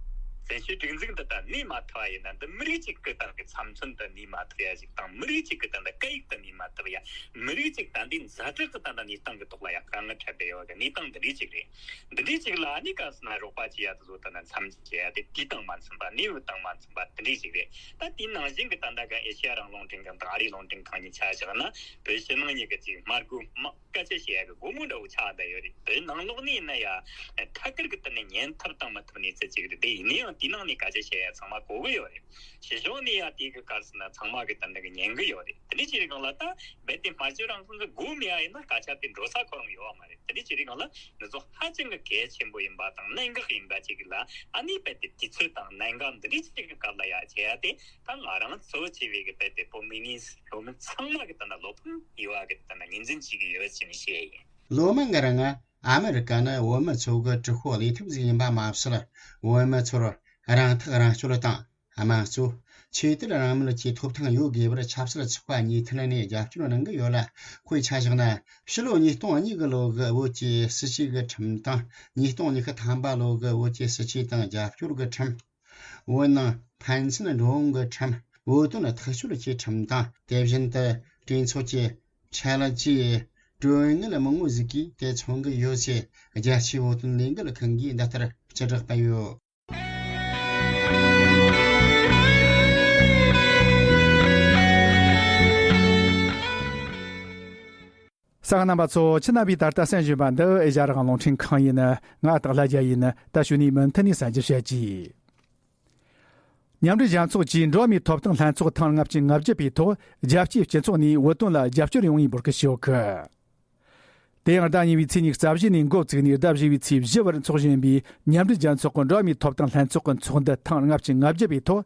བཙན་བྱོལ་སྒྲིག་འཛུགས་འདི་ལྟར་གནས་མ་ཐུབ་པ་ཡིན་ན། འདི་མི་རིགས་གཅིག་གི་ད་ལྟ་གི་ཚབ་མཚོན་དུ་གནས་མ་ཐུབ་ཡ་ཞིག་དང་། མི་རིགས་གཅིག་གི་ད་ལྟ་སྐད་ཡིག་ཏུ་གནས་མ་ཐུབ་ཡ། མི་རིགས་གཅིག་ད་ལྟའི་ཛ་དྲག་གི་ད་ལྟ་གནས་སྟངས་ཀྱི་ཐོག་ལ་ཡ་དཀའ་ངལ་འཕྲད་བསྡད་ཡོད་པའི་གནས་སྟངས་འདི་འདྲའི་ཅིག་རེད། འདི་འདྲའི་ཅིག་ལ་ཨ་ནི་ག་ཟེར་ན་རོགས་པ་བྱེད་ཡ་དེ་ཚོ་ད་ལྟ་མཚམས་བཅད་ཡ་དེ་དུས་དང་མ་འཚམས་པ། གནས་བབ་དང་མ་འཚམས་པ་དེ་འདྲའི་ཅིག་རེད། ད་དེའི་ནང་བཞིན་གྱི་ད་ལྟ་ག་ཨེ་ཤེ་ཡ་རང་དབང་རླུང་འཕྲིན་ཁང་དང་ཨ་རིའི་རླུང་འཕྲིན་ཁང་གཉིས་ཆ་བཞག་ན། བོད་ཕྱི་ནང་གཉིས་ཀྱི་ཅིག་དམར་སྒོ་དམག་སྐད་ཆ་བཤད་ཡ་གི་སྒོ་མོ་འདྲ་བོ་ཆགས་བསྡད་ཡོད་རེད། བོད་ནང་ལོགས་ནས་ཡིན་ན་ཡ་ཐད་ཀར་གྱི་དེ་ནས་ཉན་ཐབས་དང་མི་ཐུབ་གནས་ཚུལ་ཅིག་རེད། དེ་ཡིན་ན་ཡང་དེའི་ནང་ནས་སྐད་ཆ་བཤད་ཡ་ཚང་མ་གོ་གི་ཡོད་རེད། ཕྱི་ཕྱོགས་ནས་ཡ་དེ་གི་ག་རེ་ཟེར་ན་ཚང་མ་གི་དེ་འདྲ་གི་ཉན་གི་ཡོད་རེད། དེ་འདྲ་བྱེད་རིང་ལ་ད་རྦད་དེ་སྨྲ་བརྗོད་རང་དབང་གི་སྒོ་མེད་ཡ་ཡིན་ན་སྐད་ཆ་དེ་འགྲོ་ས་ཁོ་རང་ཡོད་བ་མ་རེད། དེ་འདྲ་བྱེད་རིང་ལ་འདི་ཚོ་ཧ་ཅང་གི་གལ་ཆེན་པོ་ཡིན་པ་དང་གནད་འགག་ཡིན་པ་བཅས་ཀྱི་ལ། ཨ་ནི་རྦད་དེ་དུས་ཚོད་དང་གནད་འགག་འདི་འདྲ་བཅས་ཀྱི་སྐབས་ལ་ཡ་བྱེད་ཡ་དེ། ད་ང་རང་གཙོ་བོ་བྱས་པའི་གི་རྦད་དེ་བོད་མི་ནི་བོད་མི་ཚང་མ་གི་ད་ལྟ་བློ་ཕམ་ཡོད་པ་གི་ད་ལྟ་ངོས་འཛིན་བྱེད་ཀྱི་ཡོད་ཅེས་ནས་བཤད་ཡིན། ལོ་མང་གི་རིང་ཨ་མི་རི་ཀ་ནི་བོད་མི་ཚོ་གི་དྲུག་པོ་ལས་ཐོབ་ཟིག་ཡིན་པ་མ་ཟད། བོད་མི་ཚོར་རང་ཐག་རང་གཅོད་དང་། དམངས་གཙོ། ཆོས་དད་རང་མོས་ཀྱི་ཐོབ་ཐང་ཡོད་དགོས་པར་ཆབ་སྲིད་ཚོགས་པ་གཉིས་ཐད་ནས་རྒྱབ་སྐྱོར་གནང་གི་ཡོད་ལ། དཔེ་ཆ་བཞག་ན། ཕྱི་ལོ་ཉིས་སྟོང་གཉིས་ཀྱི་ལོ་གི་བོད་ཀྱི་སྲིད་བྱུས་ཀྱི་ཁྲིམས་དང་། ཉིས་སྟོང་ཉི་ཤུ་ཐམ་པ་ལོ་གི་བོད་ཀྱི་སྲིད་བྱུས་དང་རྒྱབ་སྐྱོར་གྱི་ཁྲིམས། བོད་ནང་ཕན་ཚུན་འགྲོ་འོང་གི་ཁྲིམས། བོད་དོན་ཐག་གཅོད་ཀྱི་ཁྲིམས་དང་། དེ་བཞིན་དུ་གྲོས་ཚོགས་ཀྱི་ཁྲལ་གྱི་གྲོན་དངུལ་མང་བོ་ཟིག་གིས་དེ་མཚོན་གྱི་ཡོད་ཅེས་རྒྱལ་སྤྱིའི་བོད་དོན་ལས་འགུལ་ཁང་གིས་འདི་ལྟར་སྤྱི་བསྒྲགས་བཏང་ཡོད། གསན་མཁན་རྣམ་པ་ཚོ། ཁྱེད་རྣམ་པས་ད་ལྟ་གསན་བཞིན་པ་འདི་ཨེ་ཤ་ཡ་རང་དབང་རླུང་འཕྲིན་ཁང་ཡིན། ང་སྟག་ལྷ་རྒྱལ་ཡིན། ད་གཞུག་ནས་མུ་མཐུད་ནས་གསན་རྒྱུ་བྱེད་ཀྱི། མཉམ་འབྲེལ་རྒྱལ་ཚོགས་ཀྱིས་འགྲོ་བ་མིའི་ཐོབ་ཐང་ལྷན་ཚོགས་ཐེངས་ལྔ་བཅུ་ང་བརྒྱད་པའི་ཐོག་རྒྱལ་སྤྱིའི་སྤྱི་ཚོགས་ནས་བོད་དོན་ལ་རྒྱབ་སྐྱོར་ཡོང་བའི་འབོད་སྐུལ་ཞུས་ཡོད་གི། དེ་ཡང་ཟླ་གཉིས་པའི་ཚེས་ཉི་ཤུ་རྩ་བཞི་ནས་འགོ་བཙུགས་ནས་ཟླ་བཞི་པའི་ཚེས་བཞི་བར་འཚོགས་བཞིན་པའི་མཉམ་འབྲེལ་རྒྱལ་ཚོགས་ཀྱི་འགྲོ་བ་མིའི་ཐོབ་ཐང་ལྷན་ཚོགས་ཀྱི་ཚོགས་འདུ་ཐེངས་ལྔ་བཅུ་ང་བརྒྱད་པའི་ཐོག་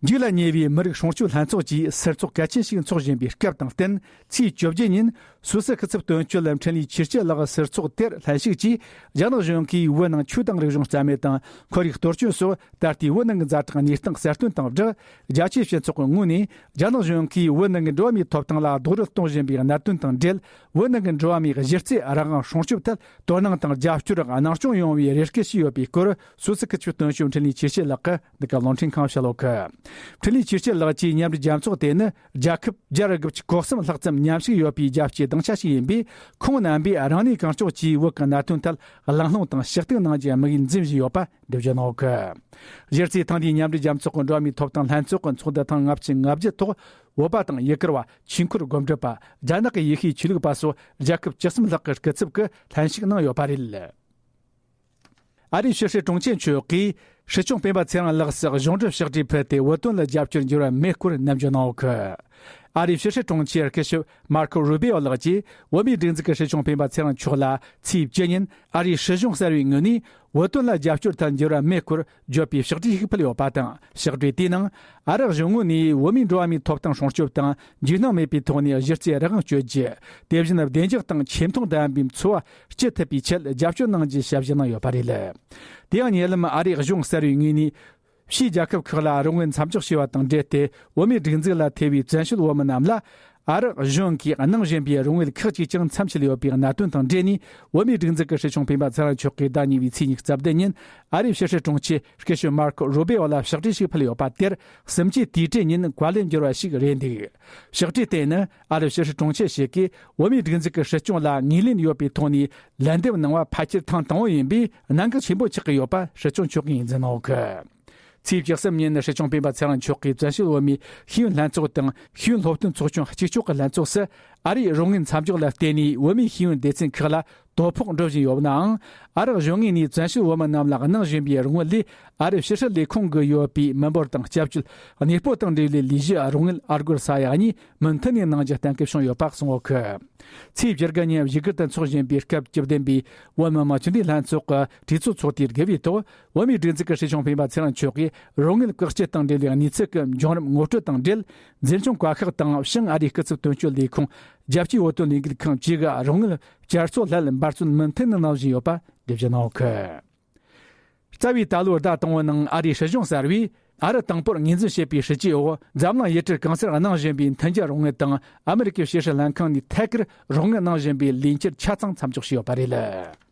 འཇིགས་ལ་ཉེ་བའི་མི་རིགས་སྲུང་སྐྱོབ་ལྷན་ཚོགས་ཀྱིས་ཟུར་ཚོགས་གལ་ཆེན་ཞིག་འཚོགས་བཞིན་པའི་སྐབས་དང་བསྟུན། ཚེས་བཅོ་བརྒྱད་ཉིན་སུད་སི་སྐུ་ཚབ་དོན་གཅོད་འཕྲིན་ལས་ཆོས་སྐྱིད་ལགས་ཟུར་ཚོགས་དེར་ལྷན་ཞུགས་ཀྱིས། རྒྱ་ནག་གཞུང་གིས་བོད་ནང་ཆོས་དང་རིག་གཞུང་རྩ་མེད་དང་ཁོར་ཡུག་གཏོར་སྐྱོན་སོགས་ད་ལྟའི་བོད་ནང་གི་ཛ་དྲག་གནས་སྟངས་གསལ་སྟོན་དང་སྦྲགས། རྒྱ་ཆེའི་སྤྱི་ཚོགས་ཀྱི་ངོས་ནས་རྒྱ་ནག་གཞུང་གིས་བོད་ནང་གི་འགྲོ་བ་མིའི་ཐོབ་ཐང་ལ་རྡོག་རོལ་གཏོང་བཞིན་པའི་གནད་དོན་དང་འབྲེལ། བོད་ནང་གི་འགྲོ་བ་མིའི་གཞི་རྩའི་རང་དབང་སྲུང་སྐྱོབ་ཐད་དོ་སྣང་དང་རྒྱབ་སྐྱོར་གནང་སྐྱོང་ཡོང་བའི་རེ་སྐུལ་ཞུས་ཡོད་པའི་སྐོར། སུད་སི་སྐུ་ཚབ་དོན་གཅོད་འཕྲིན་ལས་ཆོས་སྐྱིད་ལགས་ཀྱིས་འདི་ག་རླུང་འཕྲིན་ཁང་བཤད་ཡོད་གི། འཕྲིན་ལས་ཆོས་སྐྱིད་ལགས་ཀྱིས་མཉམ་འབྲེལ་རྒྱལ་ཚོགས་དེ་ནི་རྒྱལ་ཁབ་བརྒྱ་དང་དགུ་བཅུ་གོ་གསུམ་ལྷག་ཙམ་མཉམ་ཞུགས་ཡོད་པའི་རྒྱལ་སྤྱིའི་སྡིངས་ཆ་ཞིག་ཡིན་པས། ཁོང་རྣམ་པས་རང་ནུས་གང་ལྕོགས་ཀྱིས་བོད་ཀྱི་གནད་དོན་ཐད་གླེང་སློང་དང་ཞུ་གཏུག་གནང་རྒྱུའི་དམིགས་ཡུལ་འཛིན་བཞིན་ཡོད་པ་འགྲེལ་བརྗོད་གནང་ཡོད་གི། གཞི་རྩའི་ཐེངས་འདིའི་མཉམ་འབྲེལ་རྒྱལ་ཚོགས་ཀྱི་འགྲོ་བ་མིའི་ཐོབ་ཐང་ལྷན་ཚོགས་ཀྱི་ཚོགས་འདུ་ཐེངས་ལྔ་བཅུ་ང་བརྒྱད་ཐོག་བོད་པ་དང་ཡུ་གུར་བ། ཆོས་འཁོར་སྒོམ་སྒྲུབ་པ། རྒྱ་ནག་གི་ཡེ་ཤུའི་ཆོས་ལུགས་པ་སོགས་རྒྱལ་ཁབ་བཅུ་གསུམ་ལྷག་གི་སྐུ་ཚབ་ཀྱིས་ལྷན་ཞུགས་གནང་ཡོད་པ་རེད། ཨ་རིའི་ཕྱི་སྲིད་དྲུང་ཆེ་མཆོག་གིས་སྲིད་སྐྱོང་སྤེན་པ་ཚེ་རིང་ལགས་སུ་གཞུང་འབྲེལ་ཕྱག་བྲིས་ཕུལ་ཏེ། བོད་དོན་ལ་རྒྱབ་སྐྱོར་འགྱུར་བ་མེད་སྐོར་ནན་བརྗོད་གནང་ཡོད་གི། ཨ་རིའི་ཕྱི་སྲིད་དྲུང་ཆེ་སྐུ་ཞབས་མར་ཁོ་རུ་བི་ཨོ་ལགས་ཀྱིས་བོད་མིའི་སྒྲིག་འཛུགས་ཀྱི་སྲིད་སྐྱོང་སྤེན་པ་ཚེ་རིང་མཆོག་ལ་ཚེས་བཅུ་ཉིན་ཨ་རིའི་སྲིད་གཞུང་གསར་བའི་ངོས་ནས་བོད་དོན་ལ་རྒྱབ་སྐྱོར་ཐད་འགྱུར་བ་མེད་སྐོར་བརྗོད་པའི་ཕྱག་བྲིས་ཤིག་ཕུལ་ཡོད་པ་དང་། ཕྱག་བྲིས་དེའི་ནང་ཨ་རག་གཞུང་ངོས་ནས་བོད་མིའི་འགྲོ་བ་མིའི་ཐོབ་ཐང་སྲུང་སྐྱོབ་དང་འཇིགས་སྣང་མེད་པའི་ཐོག་ནས་གཞི་རྩའི་རང་དབང་སྤྱོད་རྒྱུ། དེ་བཞིན་བདེ་འཇགས་དང་ཆེ་མཐོང་ལྡན་པའི་འཚོ་བ་སྐྱེལ་ཐུབ་པའི་ཆེད་རྒྱབ་སྐྱོར་གནང་རྒྱུའི་ཞལ་བཞེས་གནང་ཡོད་པ་རེད། དེ་ཡང་ཉེ་ལམ་ཨ་རིའི་གཞུང་གསར་བའི་ངོས་ནས་ཕྱིའི་རྒྱལ་ཁབ་ཁག་ལ་རོགས་དངུལ་མཚམས་འཇོག་བྱས་པ་དང་འབྲེལ་ཏེ། བོད་མིའི་སྒྲིག་འཛུགས་ལ་ཐེ་བའི་བཙན་བྱོལ་བོད་མི་རྣམས་ལ་ ཨ་རག་གཞུང་གིས་གནང་བཞིན་པའི་རོགས་དངུལ་ཁག་ཅིག་ཀྱང་མཚམས་ཆད་ཡོད་པའི་གནད་དོན་དང་འབྲེལ་ནས། བོད་མིའི་སྒྲིག་འཛུགས་ཀྱི་སྲིད་སྐྱོང་སྤེན་པ་ཚེ་རིང་མཆོག་གིས་ཟླ་གཉིས་པའི་ཚེས་ཉི་ཤུ་རྩ་བདུན་ཉིན་ཨ་རིའི་ཕྱི་སྲིད་དྲུང་ཆེ་སྐུ་ཞབས་མར་ཁོ་རུ་བེ་ཨོ་ལ་ཕྱག་བྲིས་ཤིག་ཕུལ་ཡོད་པ་དེར། གསུམ་བཅུའི་དུས་དྲན་ཉིན་བཀའ་ལན་བསྒྱུར་བ་ཞིག་རེད་འདུག་ཕྱག་བྲིས་དེ་ནི་ཨ་རིའི་ཕྱི་སྲིད་དྲུང་ཆེ་ཞིག་གིས་བོད་མིའི་སྒྲིག་འཛུགས་ཀྱི་སྲིད་སྐྱོང་ལ་ངོས་ལེན་ཡོད་པའི་ཐོག་ནས་ལན་འདེབས་གནང་བ་ཕལ་ཆེར་ཐེངས་དང་པོ་ཡིན་པས། གནད་འགག་ཆེན་པོ་ཆགས་ཀྱི་ཡོད་པ་སྲིད་སྐྱོང་མཆོག་གིས་ངོས་འཛིན་གནང་ཡོད་གི། ཚེས་བཅུ་གསུམ་ཉིན་སྲིད་སྐྱོང་སྤེན་པ་ཚེ་རིང་མཆོག་གིས་བཙན་བྱོལ་བོད་མིའི་ཤེས་ཡོན་ལྷན་ཚོགས་དང་ཤེས་ཡོན་སློབ་སྟོན་ཚོགས་ཆུང་གཅིག་ལྕོགས་ཀྱི་ལྷན་ཚོགས་སུ། ཨ་རིའི་རོགས་དངུལ་མཚམས་འཇོག་ལ་བརྟེན་ནས་བོད་མིའི་ཤེས་ཡོན་སྡེ་ཚན་ཁག་ལ་དོ་ཕོག་འགྲོ་བཞིན་ཡོད་ནའང་། ཨ་རག་གཞུང་ངོས་ནས་བཙན་བྱོལ་བོད་མི་རྣམས་ལ་གནང་བཞིན་པའི་རོགས་དངུལ་ལས། ཨ་རིའི་ཕྱི་སྲིད་ལས་ཁུངས་ཀྱི་ཡོད་པའི་མི་འབོར་དང་སྐྱབས་བཅོལ་གནས་སྤོ་དང་འབྲེལ་བའི་ལས་གཞི་རོགས་དངུལ་ཨ་སྒོར་ས་ཡ་གཉིས་མུ་མཐུད་ནས་གནང་རྒྱུ་གཏན་འཁེལ་བྱུང་ཡོད་པ་གསུངས་ཡོད་གི། ཚེས་བཅུ་དགུ་ཉིན་བཞུགས་སྒར་དུ་འཚོགས་བཞིན་པའི་སྐབས་བཅུ་བདུན་པའི་བོད་མི་མང་སྤྱི་འཐུས་ལྷན་ཚོགས་ཀྱི་གྲོས་ཚོགས་ཚོགས་དུས་དགུ་པའི་ཐོག་བོད་མིའི་སྒྲིག་འཛུགས་ཀྱི་སྲིད་སྐྱོང་སྤེན་པ་ཚེ་རིང་མཆོག་གིས་རོགས་དངུལ་བཀག་སྐྱིལ་དང་འབྲེལ་བའི་གནས་ཚུལ་གྱི་འབྱུང་རིམ་ངོ་སྤྲོད་དང་འབྲེལ། འཛིན་སྐྱོང་བཀའ་ཤག་དང་བྱང་ཨ་རིའི་སྐུ་ཚབ་དོན་གཅོད་ལས་ཁུངས། རྒྱལ་སྤྱིའི་བོད་དོན་ལས་འགུལ་ཁང་བཅས་ཀྱི་རོགས་དངུལ་བསྐྱར་གསོ་སླད་འབད་བརྩོན་མུ་མཐུད་ནས་གནང་བཞིན་ཡོད་པ་འགྲེལ་བརྗོད་གནང་ཡོད་གི། རྩ་བའི་ད་ལོའི་ཟླ་དང་པོའི་ནང་ཨ་རིའི་སྲིད་གཞུང་གསར་བས་ཨ་རི་དང་པོར་ངོས་འཛིན་བྱེད་པའི་སྲིད་ཇུས་འོག་འཛམ་གླིང་ཡུལ་གྲུ་གང་སར་གནང་བཞིན་པའི་མཐུན་འགྱུར་རོགས་དངུལ་དང་། ཨ་མི་རི་ཀའི་ཕྱི་སྲིད་ལྷན་ཁང་ནས་ཐད་ཀར་རོགས་དངུལ་གནང་བཞིན་པའི་ལས་འཆར་ཆ་ཚང་མཚམས་འཇོག་བྱས་ཡོད་པ་རེད།